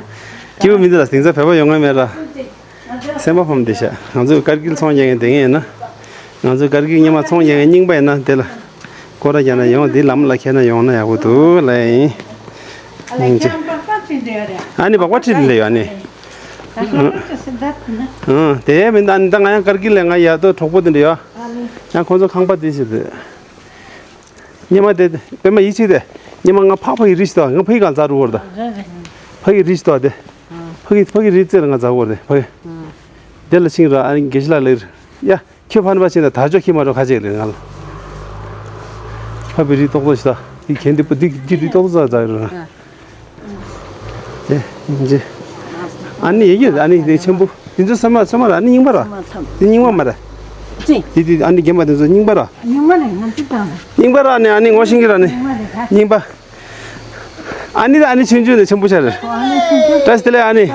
སྐྱིད་པོ་མི་འདུག་ད་དེང་སང་བོད་པ་ཡོང་ང་མེད་ར། སེམས་པ་ཕམ་བསྡད་ཤག་ང་ཚོས་ཀར་གིལ་ཚོང་རྒྱག་མཁན་དེ་ངས་ཡིན་ན། ང་ཚོས་ཀར་གིལ་སྙེ་མ་ཚོང་རྒྱག་མཁན་རྙིང་པ་ཡིན་ན་དེ་ལ། སྐོར་ར་རྒྱག་ན་ཡོང་། འདི་ལམ་ལ་འཁེལ་ན་ཡོང་ན་ཡག་པོ་འདུག་ལབ་ཡིན། སྙིང་རྗེ། ཨ་ནི་སྦག་སྦག་ཁྲིད་ལས་ཡོད་ཨ་ནི། ཨང་། དེ་མིན་ད་ཨ་ནི་ད་ང་ཡང་ཀར་གིལ་ལས་ང་ཡ་དོ་གྲོགས་པོ་དེ་འདྲ་ཡོད། ཡང་ཁོང་ཚོ་ཁང་པ་དེ་ཞིག་རེད། སྙེ་མ་དེ་པད་མ་ཡིད་ཆེས་དེ། སྙེ་མ་ང་ཕ་ཕ་གི་རི་ཞིག་དོ། ང་ཕ་གི་གང་ཛ་རུ་བོར་ད། རེད་རེད། ཕ་གི་རི་ཞིག་དོ་དེ། ཕ་གི་ཕ་གི་རི་རྩེ་ལ་ང་ཛ་བོར་དེ་ཕ་གི། དེ་ལ་ཕྱིན་ར་ཨ་ནི་དགེ་བཤེས་ལགས་ལེར། ཡ། ཁྱོད་ཕ་ནི་པ་ཕྱིན་ད་ད་ཅོ་ཁྱི་མ་རོ་ཁ་ཅིག་ལེར་ང་ལ། ཕ་བི་རི་ཏོག་ཏོག་ཞིག་ད། འདི་གན་འདི་པ་འདི་འདི་རི་ཏོག་ཏོག་ཛ་ཛ་རུ་ར། དེ་ཡིན་ཅི། ཨ་ནི་ཡེ་ཡེ་ཨ་ནི་དེ་ཆེན་པོ། དེ་ཚོ་ས་མ་ས་མ་ར་ཨ་ནི་རྙིང་པ་ར། དེ་རྙིང་པ་མ་ར། ཅི། དེ་དེ་ཨ་ནི་རྒན་པ་དེ་ཚོ་རྙིང་པ་ར། རྙིང་པ་རེད་ང་ཚོ་དང་། རྙིང་པ་ར་ཨ་ནི་ཨ་ནི་ངོ་ཤེས་ཀྱི་ར་ཨ་ནི། རྙིང་པ་རེད་ད། རྙིང་པ། ཨ་ནི་ཨ་ནི་ཆུང་ཆུང་ནས་ཆེན་པོ་ཆགས་རེད། ཨ་ནི་ཆུང་ཆུང་། བཀྲ་ཤིས་བདེ་ལེགས་ཨ་ནི།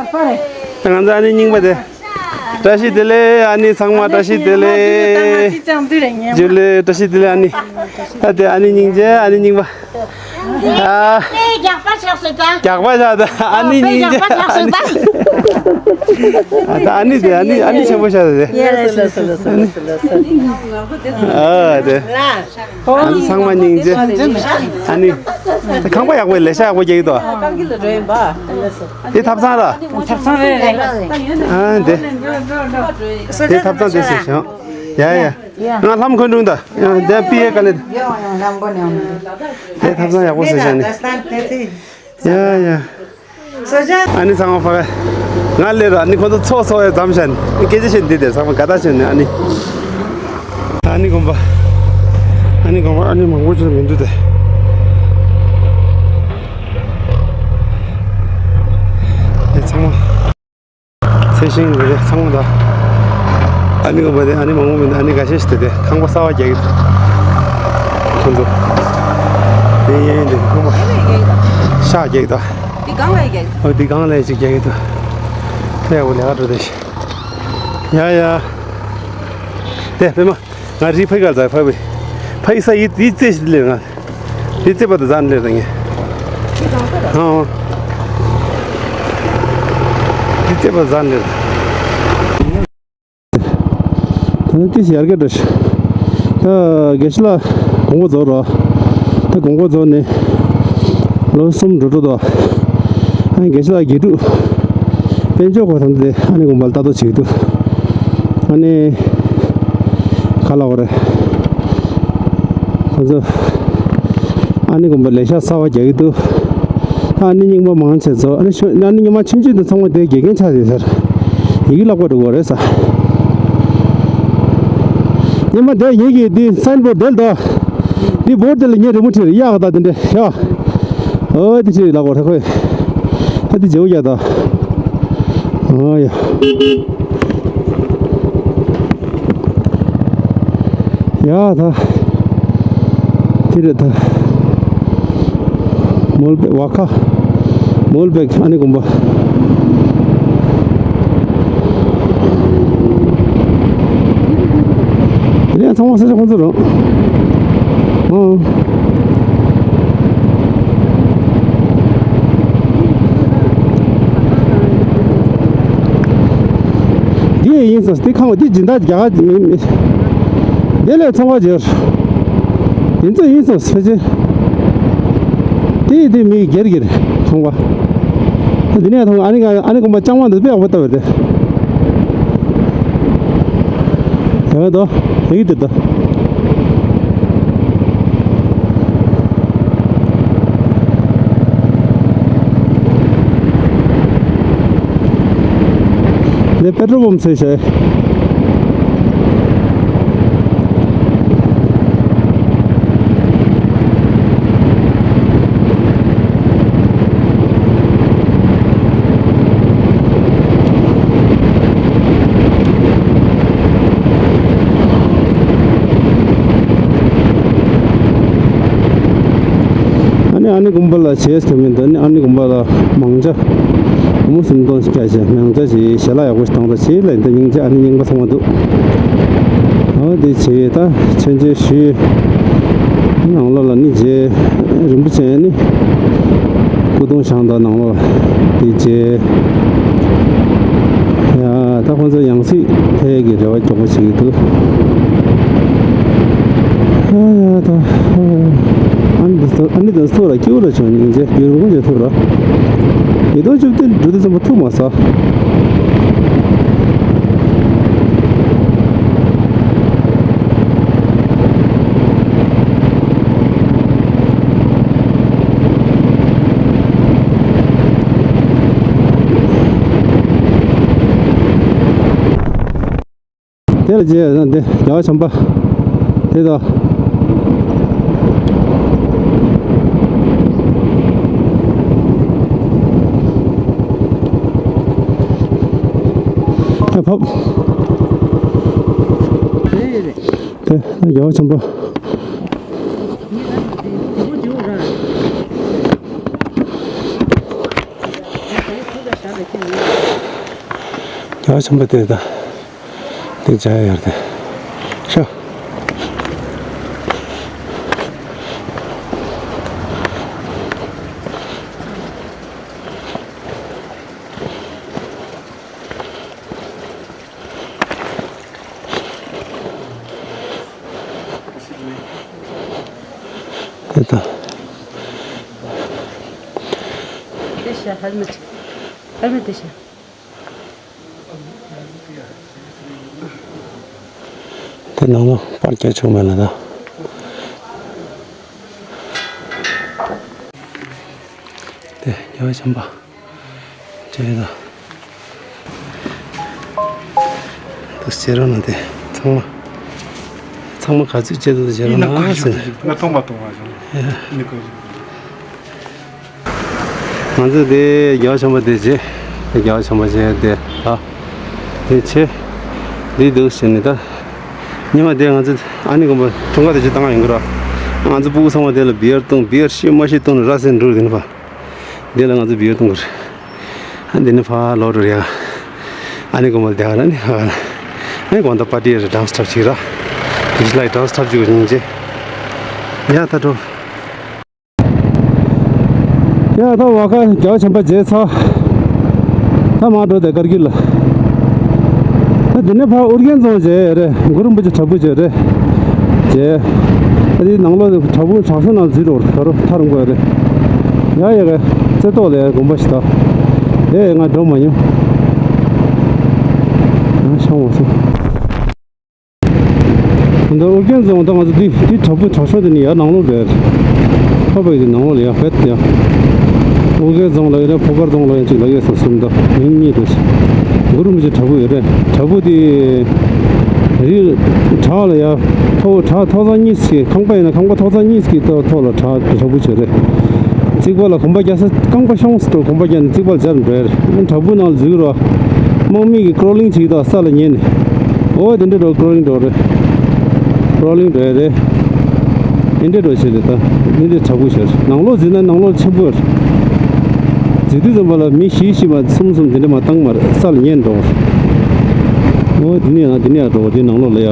ད་ང་ཚོ་ཨ་ནི་རྙིང་པ་དེ། བཀྲ་ཤིས་བདེ་ལེགས་ཨ་ནི་ཚང་མ་བཀྲ་ཤིས་བདེ་ལེགས། ཇུ་ལེ་བཀྲ་ཤིས་བདེ་ལེགས་ཨ་ནི། ད་དེ་ཨ་ནི་སྙིང་རྗེ་ཨ་ནི་རྙིང་པ། ཨ། རྒྱག་པ་བཞག་སོང་ད། རྒྱག་པ་བཞག་ད་ཨ་ནི་སྙིང་རྗེ་རྒྱག་པ་བཞག་སོང་ད། ཨ་ད་ཨ་ནི་དེ་ཨ་ནི་ཨ་ནི་ཆེན་པོ་བཞག་ད་དེ། ཡ་ལ་ལ་ལ་ལ་ལ། ཨ་དེ། ཨ་ནི་ཚང་མ་སྙིང་རྗེ། ཨ་ནི། ཁང་པ་ཡག་པོ་ལས་ཤག་ཡག་པོ་རྒྱག་གི་འདུག་དེ་ཐབ་ཚང་ར། ཐབ་ཚང་རེད་རེད། ཨ་འདི། དེ་ཐབ་ཚང་དེ་ཟེར་ཞིང་། ཡ་ཡ། ང་ལྷམ་གོན་འགྲོ་ད། ཡ་དེ་པི་ཡེ་ག་ལེ། དེ་ཐབ་ཚང་ཡག་པོ་ཟེར་ཞིང་ནི། ཡ་ཡ། ཨ་ནི་ཚང་མ་ཕ་གི། ང་ལས་ར་ཨ་ནི་ཁོ་ཚོ་ཚོགས་ཚོགས་ཡ་ཙམ་ཤ་ནི་སྐད་ཆ་བཤད་འདི་དེ་ཚང་མ་དགའ་ཐག་ཆོད་ནི་ཨ་ནི། ཨ་ནི་དགོན་པ། ཨ་ནི་དགོན་པ་ཨ་ནི་མང་པོ་ཅིག་མི་འདུག་དེ། དེ་ཚང་མ། ཚེ་ཤིང་རེ་རེ་ཚང་མ་ད། ཨ་ནི་དགོན་པ་དེ་ཨ་ནི་མང་པོ་མི་འདུག་ཨ་ནི་འགའ་ཤས་ཤིག་དེ་དེ་ཁང་པ་གསར་པ་རྒྱག་གི་འདུག་ཁོ་ཚོ། དེ་གཡས་གཡོན་དེ་ཁང་པ། ཤག་རྒྱག་གི་འདུག་འདི་གང་ལ་རྒྱག་གི་འདུག་འདི་གང་ལ་ཅིག་རྒྱག་གི་འདུག་ཕེ་ཡ་བོ་ལས་ཀ་འགྲོ་དེ་ཤི། ཡ་ཡ། དེ་པད་མ། ང་རི་ཕ་ག་ཛ་ཕ་བི། ཕ་ཡི་ས་ཡི་ཡི་ཙེ་ཞིག་ལེ་ང་། ཡི་ཙེ་པ་ད་ཛན་ལེ་ད་ངེ། ཨ། ཡི་ཙེ་པ་ཛན་ལེ། ད་ནི་ཏི་སི་ཡར་གེ་འགྲོ་ཤི། ད་དགེ་བཤེས་ལགས་དགོངས་པ་རྫོགས་རོགས། ད་དགོངས་པ་རྫོགས་ནས་ལོ་གསུམ་འགྲོ་འགྲོ་དོ། ཨ་ནི་དགེ་བཤེས་ལགས་དགེ་ཕྲུག་དཔལ་འབྱོར་གོ་དང་དེ་ཨ་ནི་དགོན་པ་ལ་ལྟ་རྟོག་བྱེད་ཀྱི་འདུག་ཨ་ནི་ག་ལ་བ་རེད། ཁོ་ཚོ་ཨ་ནི་དགོན་པ་ལས་ཤག་གསར་པ་རྒྱག་གི་འདུག་ཨ་ནི་རྙིང་པ་མང་ཆེ་ཚོ་ཨ་ནི་ཤོ་ཨ་ནི་རྙིང་པ་ཆུང་ཆུང་དེ་ཚང་མ་དེ་དགེ་རྒན་ཆགས་ཡོད་ཟེར། ཡི་གེ་བཀླག་པ་འགྲོ་གི་རེད་ས། རྙིང་པ་དེ་ཡི་གེ་འདི་སན་བོར་དེ་ལ་དོ། འདི་བོར་དེ་ལ་ངས་རི་མོ་བྲིས་ཡག་ད་དེ་འདྲ་ཡ། ཨོ་དེ་བྲིས་ལག་པ་ཧྲ་ཁོས། ཨ་དེ་བརྗེ་བོ་ཡག་ད། ཨོ་ཡ། ཡ་ད། དེ་རེད་ད། མོལ་བེག་ཝ་ཁ། མོལ་བེག་ཨ་ནི་དགོན་པ། དེ་ནས་ཚང་མ་ས་ཆ་ཁོང་ཚོ་རང་། ཨང་། འདི་ཡིན་ཙང་འདི་ཁང་བ་འདི་སྦྱིན་བདག་རྒྱ་གར་མི་མི། དེ་ལས་ཚོང་པ་སྦྱོར། དེ་ཚོ་ཡིན་ཙང་ཕལ་ཆེར། དེ་དེ་མི་སྒེར་སྒེར་ཚོང་པ། འདི་ནས་ཐོང་ཨ་ནི་ཨ་ནི་དགོན་པ་ལྕང་མ་འདི་དཔེ་ཡག་པོ་ལྟ་བ་རེད། ཡང་དོ། དེ་གི་དེ་དོ། ལས་པེ་ཏྲོལ་པམ་ཟེར་བྱས། ཨ་ནི་ཨ་ནི་དགོན་པ་ལ་བྱས་ཀྱི་མིན་འདུག་ཨ་ནི་ཨ་ནི་དགོན་པ་ལ་མང་ཆ། སྒོར་མོ་སུམ་སྟོང་བརྒྱ་བྱས་མང་ཆ་བྱས་ཞལ་ལག་ཡག་པོ་ཞིག་བཏང་ད་བྱས་ལ་འདི་སྙིང་རྗེ་ཨ་ནི་རྙིང་པ་ཚང་མ་འདུག་ཨ་དེ་བྱས་ད་མཆོད་མཇལ་ཞུས། ནང་ལོགས་ལ་ནི་རྗེ་རིན་པོ་ཆེ་ནི་སྐུ་གདུང་བཞེངས་ད་ནང་ལོགས་དེ་རྗེ། ཡ་ད་ཁོང་ཚོ་ཡང་སྲིད་ཕེབས་ཀྱི་རེ་བ་མགྱོགས་པོ་བྱེད་ཀྱི་འདུག་ཨ་ཡ་ད། ཨ་ནི་འདི་ཚོ་ཨ་ནི་འདི་ཚོ་ལ་སྐྱིད་པོ་ལ་བྱུང་ནི་རྗེ་རྒྱུ་རིན་པོ་ཆེ་ཐུག་ར། ཡེ་དོ་བཅུ་བདུན་འབྲུ་དེ་ཚང་མ་ཐུག་མ་ས། དེ་ལ་རྗེས་ཡང་དེ་རྒྱལ་བ་བྱམས་པ་དེ་དང་། ད་ཕབ། དེ་རྒྱལ་བ་བྱམས་པ། རྒྱལ་བ་བྱམས་པ་དེ་དང་། དེ་བྱ་ཡ་ཡར་དེ། ཤོ། དེ་དང་། དེ་ཤ་ཧེལ་མེ་ཊི། ཧེལ་མེ་ཊི་དེ་ཤ། དེ་ནང་ལ་པར་རྒྱག་ཆོག་མེད་ལ་ད། དེ་རྒྱལ་བ་བྱམས་པ། དེ་ད། ཟེར་རོ་ན་དེ་ཚང་མ་ཚང་མ་ག་ཚོད་བྱེད་དུ་བྱེད་རོ་ན་ཟེར། ང་མཐོང་མ་མཐོང་བ་བྱུང་། ཨེ། ཨ་ནི་ཁོ། ང་ཚོ་དེ་རྒྱལ་བ་བྱམས་པ་དེ་རྗེས་རྒྱལ་བ་བྱམས་པ་རྗེས་དེ་ཨ་དེ་ཆེ་འདི་འདུག་ཟེར་ནས། ད་ཉི་མ་དེ་ང་ཚོ་ཨ་ནི་དགོན་པ་འཁྲུངས་སྐར་དེ་ཅི་བཏང་ཡིན་གི་ར། ང་ཚོ་ཕྲུ་གུ་ཚང་མ་དེ་ལ་བི་ཡར་བཏུང་། བི་ཡར་ཤི་མ་ཤི་བཏུང་ནས་ར་སེ་འགྲོ་གི་ནི་པ། དེ་ལ་ང་ཚོ་བི་ཡར་བཏུང་གི་རེད། ཨ་འདི་ནི་ཕ་ལོ་རུ་རེད། ཨ་ནི་དགོན་པ་དེ་ཨ་ནི་ཨ་ནི་དགོན་པ་པར་ཊི་རེད། ཌན་སི་འཁྲབ་ཅིག་ར། དེ་ལ་ཌན་སི་འཁྲབ་ཅིག་ཡིན་ཅེ། ཡ་ད་འགྲོ། ཡ་ད་བ་ཁ་རྒྱལ་བ་བྱམས་པ་མཇལ་ཚར། ད་མར་འགྲོ་དེ་ཀར་གིལ་ལ། ད་འདི་ནས་ཕར་ཨོ་རྒྱན་རྫོང་མཇལ་ཡ་རེད། གུ་རུ་རིན་པོ་ཆེ་བྲག་ཕུག་མཇལ་རེད། མཇལ། ད་འདི་ནང་ལོགས་བྲག་ཕུག་བྲག་ཤོང་ནང་འཛུལ་འགྲོ་ག་རུ་ཐར་འགྲོ་ཡ་རེད། ཡ་ཡ་ག་རྩེ་ཏོག་ལ་ཡ་དགོན་པ་ཞིག་ད། དེ་ང་འགྲོ་མ་མྱོང་། ང་ཤང་བ་སོང་། འདི་ཨོ་རྒྱན་རྫོང་ད་ང་ཚོ་འདི་འདི་བྲག་ཕུག་བྲག་ཤོང་དེ་ནི་ཡར་ནང་ལོགས་རེད། ཁ་པའི་དེ་ནང་ལོགས་ལ་ཡར་ཕེབས་ཡ། ཨོ་རྒྱན་རྫོང་ལ་ཡོད་རེད། ཕོ་ཁར་རྫོང་ལ་ཡང་གཅིག་ལ་ཡོད་ས་གསུམ་ད་མིང་གཉིས་འདུག་གུ་རུ་རིན་པོ་ཆེ་བྲག་ཕུག་ཡོད་རེད། བྲག་ཕུག་དེ་རི་བྲག་ལ་ཡར་ཐོག་བྲག་ཐོག་ཚང་གཉིས་ཀྱི་ཁང་པ་ཡིན་ན་ཁང་པ་ཐོག་ཚང་གཉིས་ཀྱི་ཐོག་ཐོག་ལ་བྲག་བྲག་ཕུག་ཆེ་རེད། རྩིག་པ་ལ་གོམ་པ་རྒྱག་ས་རྐང་པ་ཤོང་སུ་གོམ་པ་རྒྱག་ནས་རྩིག་པ་ལ་སྦྱར་འགྲོ་ཡ་རེད། བྲག་ཕུག་ནང་ལ་འཛུལ་རོགས། དམག་མི་གིས་ཀྲོ་ལིང་བྱེད་ཀྱི་འདུག་ས་ལ་ཉལ་ནས། ཨོ་དེ་འདྲ་འགྲོ་ཀྲོ་ལིང་འགྲོ་རེད། ཀྲོ་ལིང་འགྲོ་ཡ་རེད། དེ་འདྲ་འགྲོ་བྱེད་རེད་ད། དེ་འདྲ་བྲག་ཕུག་བྱེད་རེད། ནང་ལོགས་འཛུལ་ན་ནང་ལོགས་ཆེན་པོ་རེད། འཛུལ་དུས་ཙམ་པ་ལ་མི་བཞི་བཞི་མ་གསུམ་གསུམ་དེ་འདྲ་མ་བཏང་མ་རེད། ས་ལ་ཉལ་འགྲོ་རེད། ཨོ་དེ་ནས་ཡང་དེ་ནས་ཡང་འགྲོ་དེ་ནང་ལོགས་ལ་ཡ།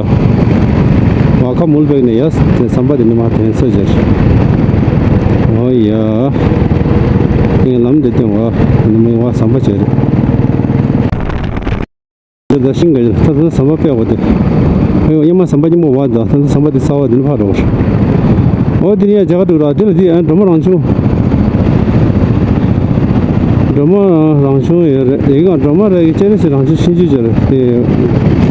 བ་ཁ་མུལ་པེག་ནས་ཡ་དེ་ཟམ་པ་དེ་ནས་མ་ཐོན་ས་བྱེད་རེད། ཨོ་ཡ། ངས་ལམ་འདི་སྟོན་བ། ནི་མི་བ་ཟམ་པ་བྱེད་རེད། འདི་ལ་ཤིང་ག་ཡོད། ད་ད་ཟམ་པ་པད་བ་དེ། ཨེ་ཡོ་ཡ་མ་ཟམ་པ་ཉི་མོ་བ་ད་ད་ཟམ་པ་དེ་ས་བ་དེ་ནི་ཕ་རོ། ཨོ་དེ་ནི་ཡ་རྒྱ་གར་འགྲོ་ར། དེ་ལ་དེ་ཨ་སྒྲོལ་མ་རང་བྱུང་། སྒྲོལ་མ་རང་བྱུང་ཡོད་རེད། དེ་ག་སྒྲོལ་མ་རེད་ཀྱི་ཅེ་རེ་སི་རང་བྱུང་ཤིང་ཆུ་ཅེ་རེད་དེ།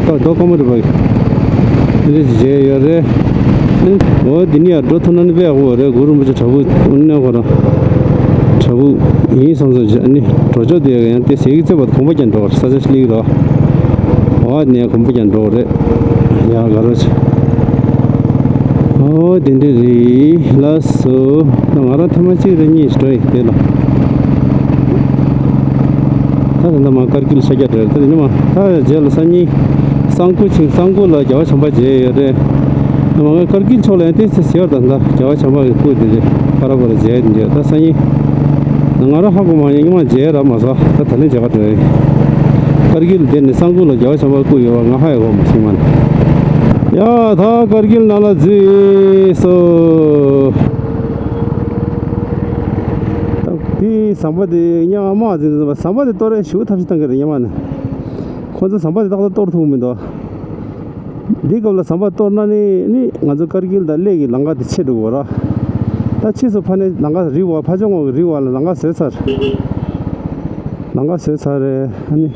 ད་རྡོ་ཀ་མ་རེད་པ། དེ་འདྲ་ཞིག་བྱས་ཡོད་རེད། ཨོ་དེ་ནི་ཡ་འགྲོ་ཐུབ་ན་ནི་དཔེ་ཡག་པོ་རེད། གུ་རུ་རིན་པོ་ཆེ་བྲག་ཕུག་ཨ་ནི་ཁོ་རང་བྲག་ཕུག་ཡིན་བསམ་བསམ་བྱས། ཨ་ནི་གྲོ་ཅོག་དེ་ཡང་དེ་ཟས་ཀྱི་རྩེ་བར་གོམ་པ་རྒྱག་འགྲོ་བར་ས་ཆ་ཞིག་སླེབས་རོགས། ཨོ་ནས་གོམ་པ་རྒྱག་འགྲོ་རེད། ཡ་ག་རོ་ཆེ། ཨོ་དེ་འདྲ་རེད་ལགས་སོ། ད་ང་རང་ཐེངས་མ་གཅིག་རེ་གཉིས་ཤིག་འགྲོ་ཡི་དེ་ལ། ད་ད་ད་མ་ཀར་གིལ་ཤར་རྒྱག་འགྲོ་ཡི་ད་དེ་ནི་མ་ད་རྗེས་ལ་སང་ཉིན། གསང་སྐུ་ཆིང་གསང་སྐུ་ལ་རྒྱལ་བ་བྱམས་པ་མཇལ་ཡོད་རེད། ང་ཀར་གིལ་ཕྱོགས་ལ་ཡང་ཏོག་ཙམ་ཟེར་བ་དང་། ད་རྒྱལ་བ་བྱམས་པ་གི་སྐུ་དེ་རེད། ཁ་ར་བ་ར་མཇལ་འདི་ད་སང་ཉིན། ང་རང་ཧ་གོ་མ་ཡིན། ཉི་མ་མཇལ་ར་མ་སོང་། ད་ད་ལན་མཇལ་ག་འགྲོ་ཡིན། ཀར་གིལ་དེ་ནི་གསང་སྐུ་ལ་རྒྱལ་བ་བྱམས་པ་སྐུ་ཡོད་པ་ང་ཧ་ཡ་གོ་མ་སོང་མ་ནི། ཡ་ད་ཀར་གིལ་ནང་ལ་འཛུལ་སོང་། ད་དེ་ཟམ་པ་དེ་ཉ་མ་འཛུལ་ཟམ་པ་དེ་གཏོར་རེ་ཞུ་ཐབས་ཤིག་བཏང་གི་རེད་ཉི་མ་ནི། ཁོ་ཚོ་ཟམ་པ་དེ་ཏག་ཏག་གཏོར་ཐུབ་མི་འདུག་འདི་སྐབས་ལ་ཟམ་པ་གཏོར་ན་ནི་ནི་ང་ཚོ་ཀར་གིལ་དང་གླེ་གི་ལམ་ཁ་དེ་ཕྱེ་འགྲོ་གི་ར། ད་ཕྱིས་སུ་ཕ་ནས་ལམ་ཁ་རི་བ་ཕ་ཇོ་ངོ་གི་རི་བ་ལ་ལམ་ཁ་བཟོས་ཚར། ལམ་ཁ་བཟོས་ཚར་རེད་ཨ་ནི།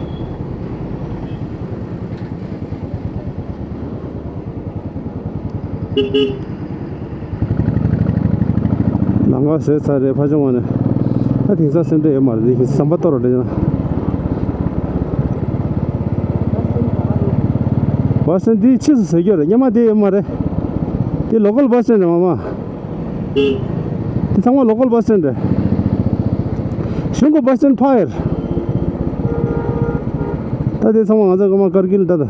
ལམ་ཁ་བཟོས་ཚར་རེད་ཕ་ཆུང་བ་ནས། ད་དེང་སང་སེམས་ཁྲལ་ཡོད་མ་རེད། འདི་ཟམ་པ་གཏོར་རོགས་རེད་ན། བ་སན་འདི་ཕྱིས་སུ་བཟོས་རྒྱུ་རེད། སྔོན་མ་འདི་ཡོད་མ་རེད། འདི་ལོ་ཀལ་བ་སན་རེད་མ་མ། འདི་ཚང་མ་ལོ་ཀལ་བ་སན་རེད། གཞུང་གི་བ་སན་ཕ་ཡར། ད་འདི་ཚང་མ་ང་ཚོ་སྔོན་མ་ཀར་གིལ་ད་ད།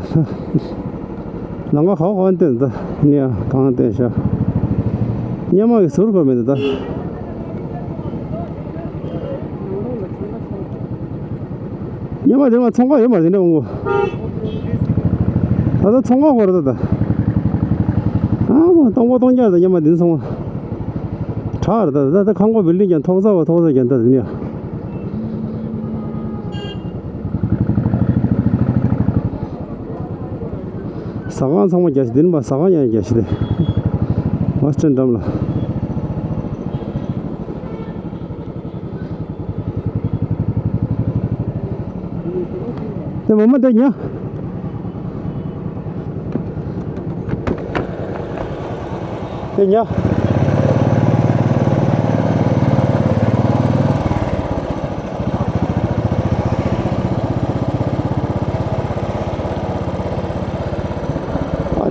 ལམ་ཁ་ག་པར་བསྟན་ད་ནི་ཡང་གང་བསྟན་ཤག་སྔོན་མ་གི་ཟུར་བར་མེད་ད། སྔོན་མ་དེ་མ་ཚོང་ཁང་ཡོད་མ་རེད་དེ་འདྲ་འོང་གོ། ད་ལྟ་ཚོང་ཁང་བར་ད་ད། ཨ་མ་སྟོང་པ་སྟོང་རྐྱང་ད་སྔོན་མ་དེ་ཚང་མ། དྲག་རེད་ད། ད་ད་ཁང་པ་བིལ་ཌིང་ཀྱང་ཐོག་ཚ་བ་ཐོག་ཚ་ཀྱང་ད་དེ་ནི་ཡང་། ཟ་ཁང་ཚང་མ་རྒྱ་ཆེ། འདི་ནི་མ་ཟ་ཁང་ཡང་རྒྱ་ཆེ་སྟེ། ཝེ་སི་ཊན་འགྲམ་ལ། དེ་མ་མ་དེ་ཉ། དེ་ཉ།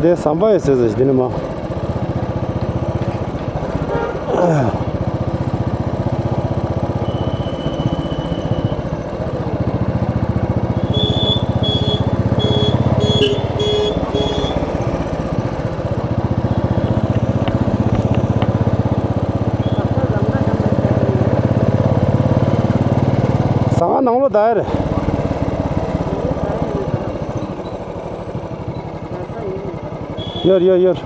དེ་ཟམ་པ་ཡི་ཟེར་ཟེར་ཞིག་དེ་ནི་མ། ཟ་ཁང་ནང་ལོགས་ད་ཡ་རེད། ཡོད་ཡོད་ཡོད།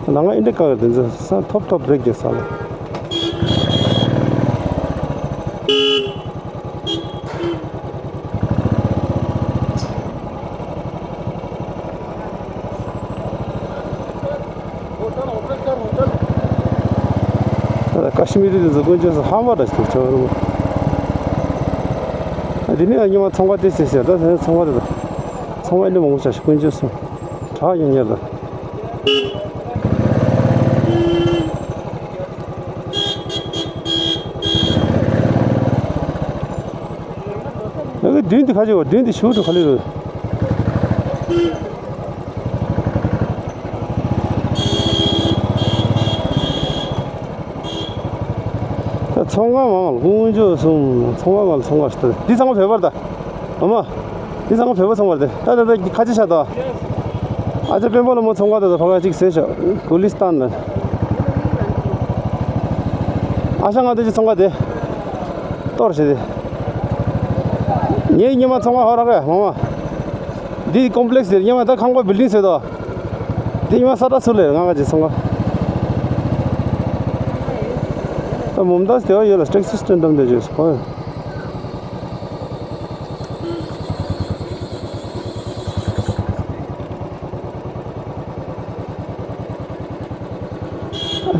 ནང་ང་ཨིན་དྲ་ཀ་གི་དེ་ཚོ་ས་ཐོབ་ཐོབ་རེད་ཀྱི་ས་ལ། ཀ་ཤི་མི་རི་དེ་ཚོ་དཀོན་མཆོག་གསུམ་ཧམ་པ་འདྲ་ཞིག་འདུག་ཆོག་རུང་། དེ་ནས་ཉི་མ་ཚོང་ཁང་དེ་ཟེར་ཟེར་ད་དེ་ཚོང་ཁང་དེ་དང་། ཚོང་ཁང་ཨེ་འདྲ་མང་པོ་ཆགས་ཤིག་དཀོན་མཆོག་གསུམ། དྲག་ཡོང་ཉེར་དང་། ཨ་ཁུ་མདུན་དེ་ཁ་ཅིག་བ་མདུན་དེ་ཞུ་འགྲོ་ག་ལེ་རེད། ད་ཚོང་ཁང་མང་ལ་དཀོན་མཆོག་གསུམ་ཚོང་ཁང་མང་ལ་ཚོང་ཁང་ཞིག་ད་འདི་ཚང་མ་བོད་པར་ད། ཨ་མ། འདི་ཚང་མ་བོད་པ་ཚང་མར་དེ་ད་ད་ད་ཁ་ཆེ་ཤ་ད། ཨ་ཅག་དཔོན་པོ་ལ་མོ་ཚོང་ཁང་དེ་ད་ཕ་ག་ཅིག་ཟེར་ཤག་གུ་ལི་སྟན་ལ། ཨ་ཤ་ང་དེ་ཅི་ཚོང་ཁང་དེ། གཏོར་བྱེད་དེ། ངའི་ཉི་མ་ཚོང་ཁང་ཧོ་ར་ག་མ་མ། འདི་ཀོམ་པི་ལེགས་དེ་ཉི་མ་ད་ཁང་པ་བིལ་ཌིང་ཟེར་དོ། འདི་ཉི་མ་ས་ཁྲ་ཚུར་ལས་ང་ག་ཅིག་ཚོང་ཁང་། ད་མོམ་དཱས་དེ་བ་ཡོད་ལ་སི་ཊེག་སི་སི་ཊེན་ཊམ་དེ་བརྗོད་སོ།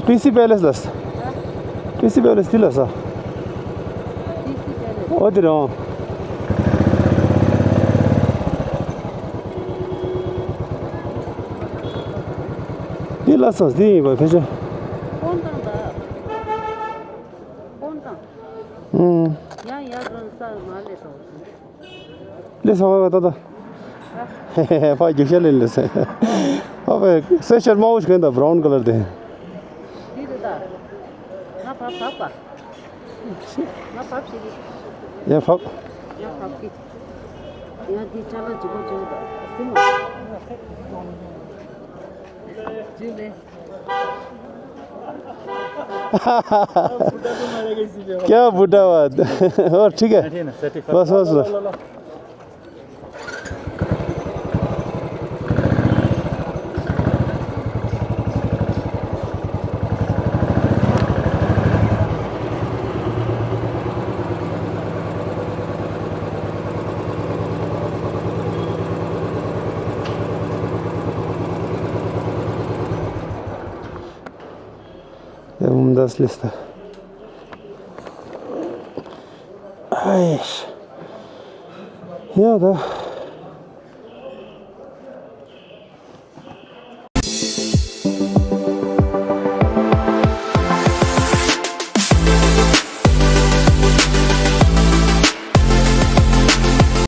ཊི་སི་པེ་ལེ་སི་ལ། ཊི་སི་པེ་ལེ་སི་དེ་ལ་ས། ཨོ་དེ་རང་། དེ་ལ་ས་དེ་ཡིན་པ་ཕལ་ཆེར། ཨུམ། ཡང་ཡར་འགྲོ་ས་མ་ལས་སོང་། ལས་སོང་བ་ད་ད། ཧེ་ཧེ་ཧེ་ཕ་རྒྱུག་ཤ་ལེན་ལེ་སེ། ཨ་བས་སེ་ཤར་དམར་པོ་ཞིག་གན་ད་བྷ་རའུན་ཀ་ལར་དེ། འདི་རེད་ད། ང་བབ་བབ་པ། ང་བབ་ཞིག་རེད། ཡ་བབ། ཡ་བབ་ཀི། ཡ་འདི་ཅ་ལག་ལྗིད་པོ་བྱུང་ད། སིམ་མ། ཇུ་ལེ། क्या बुड्ढा हुआ? और ठीक है? बस, बस, बस। ཡ་མུམ་དཱས་ལིས་ད། ཨེ་ཤ། ཡ་ད།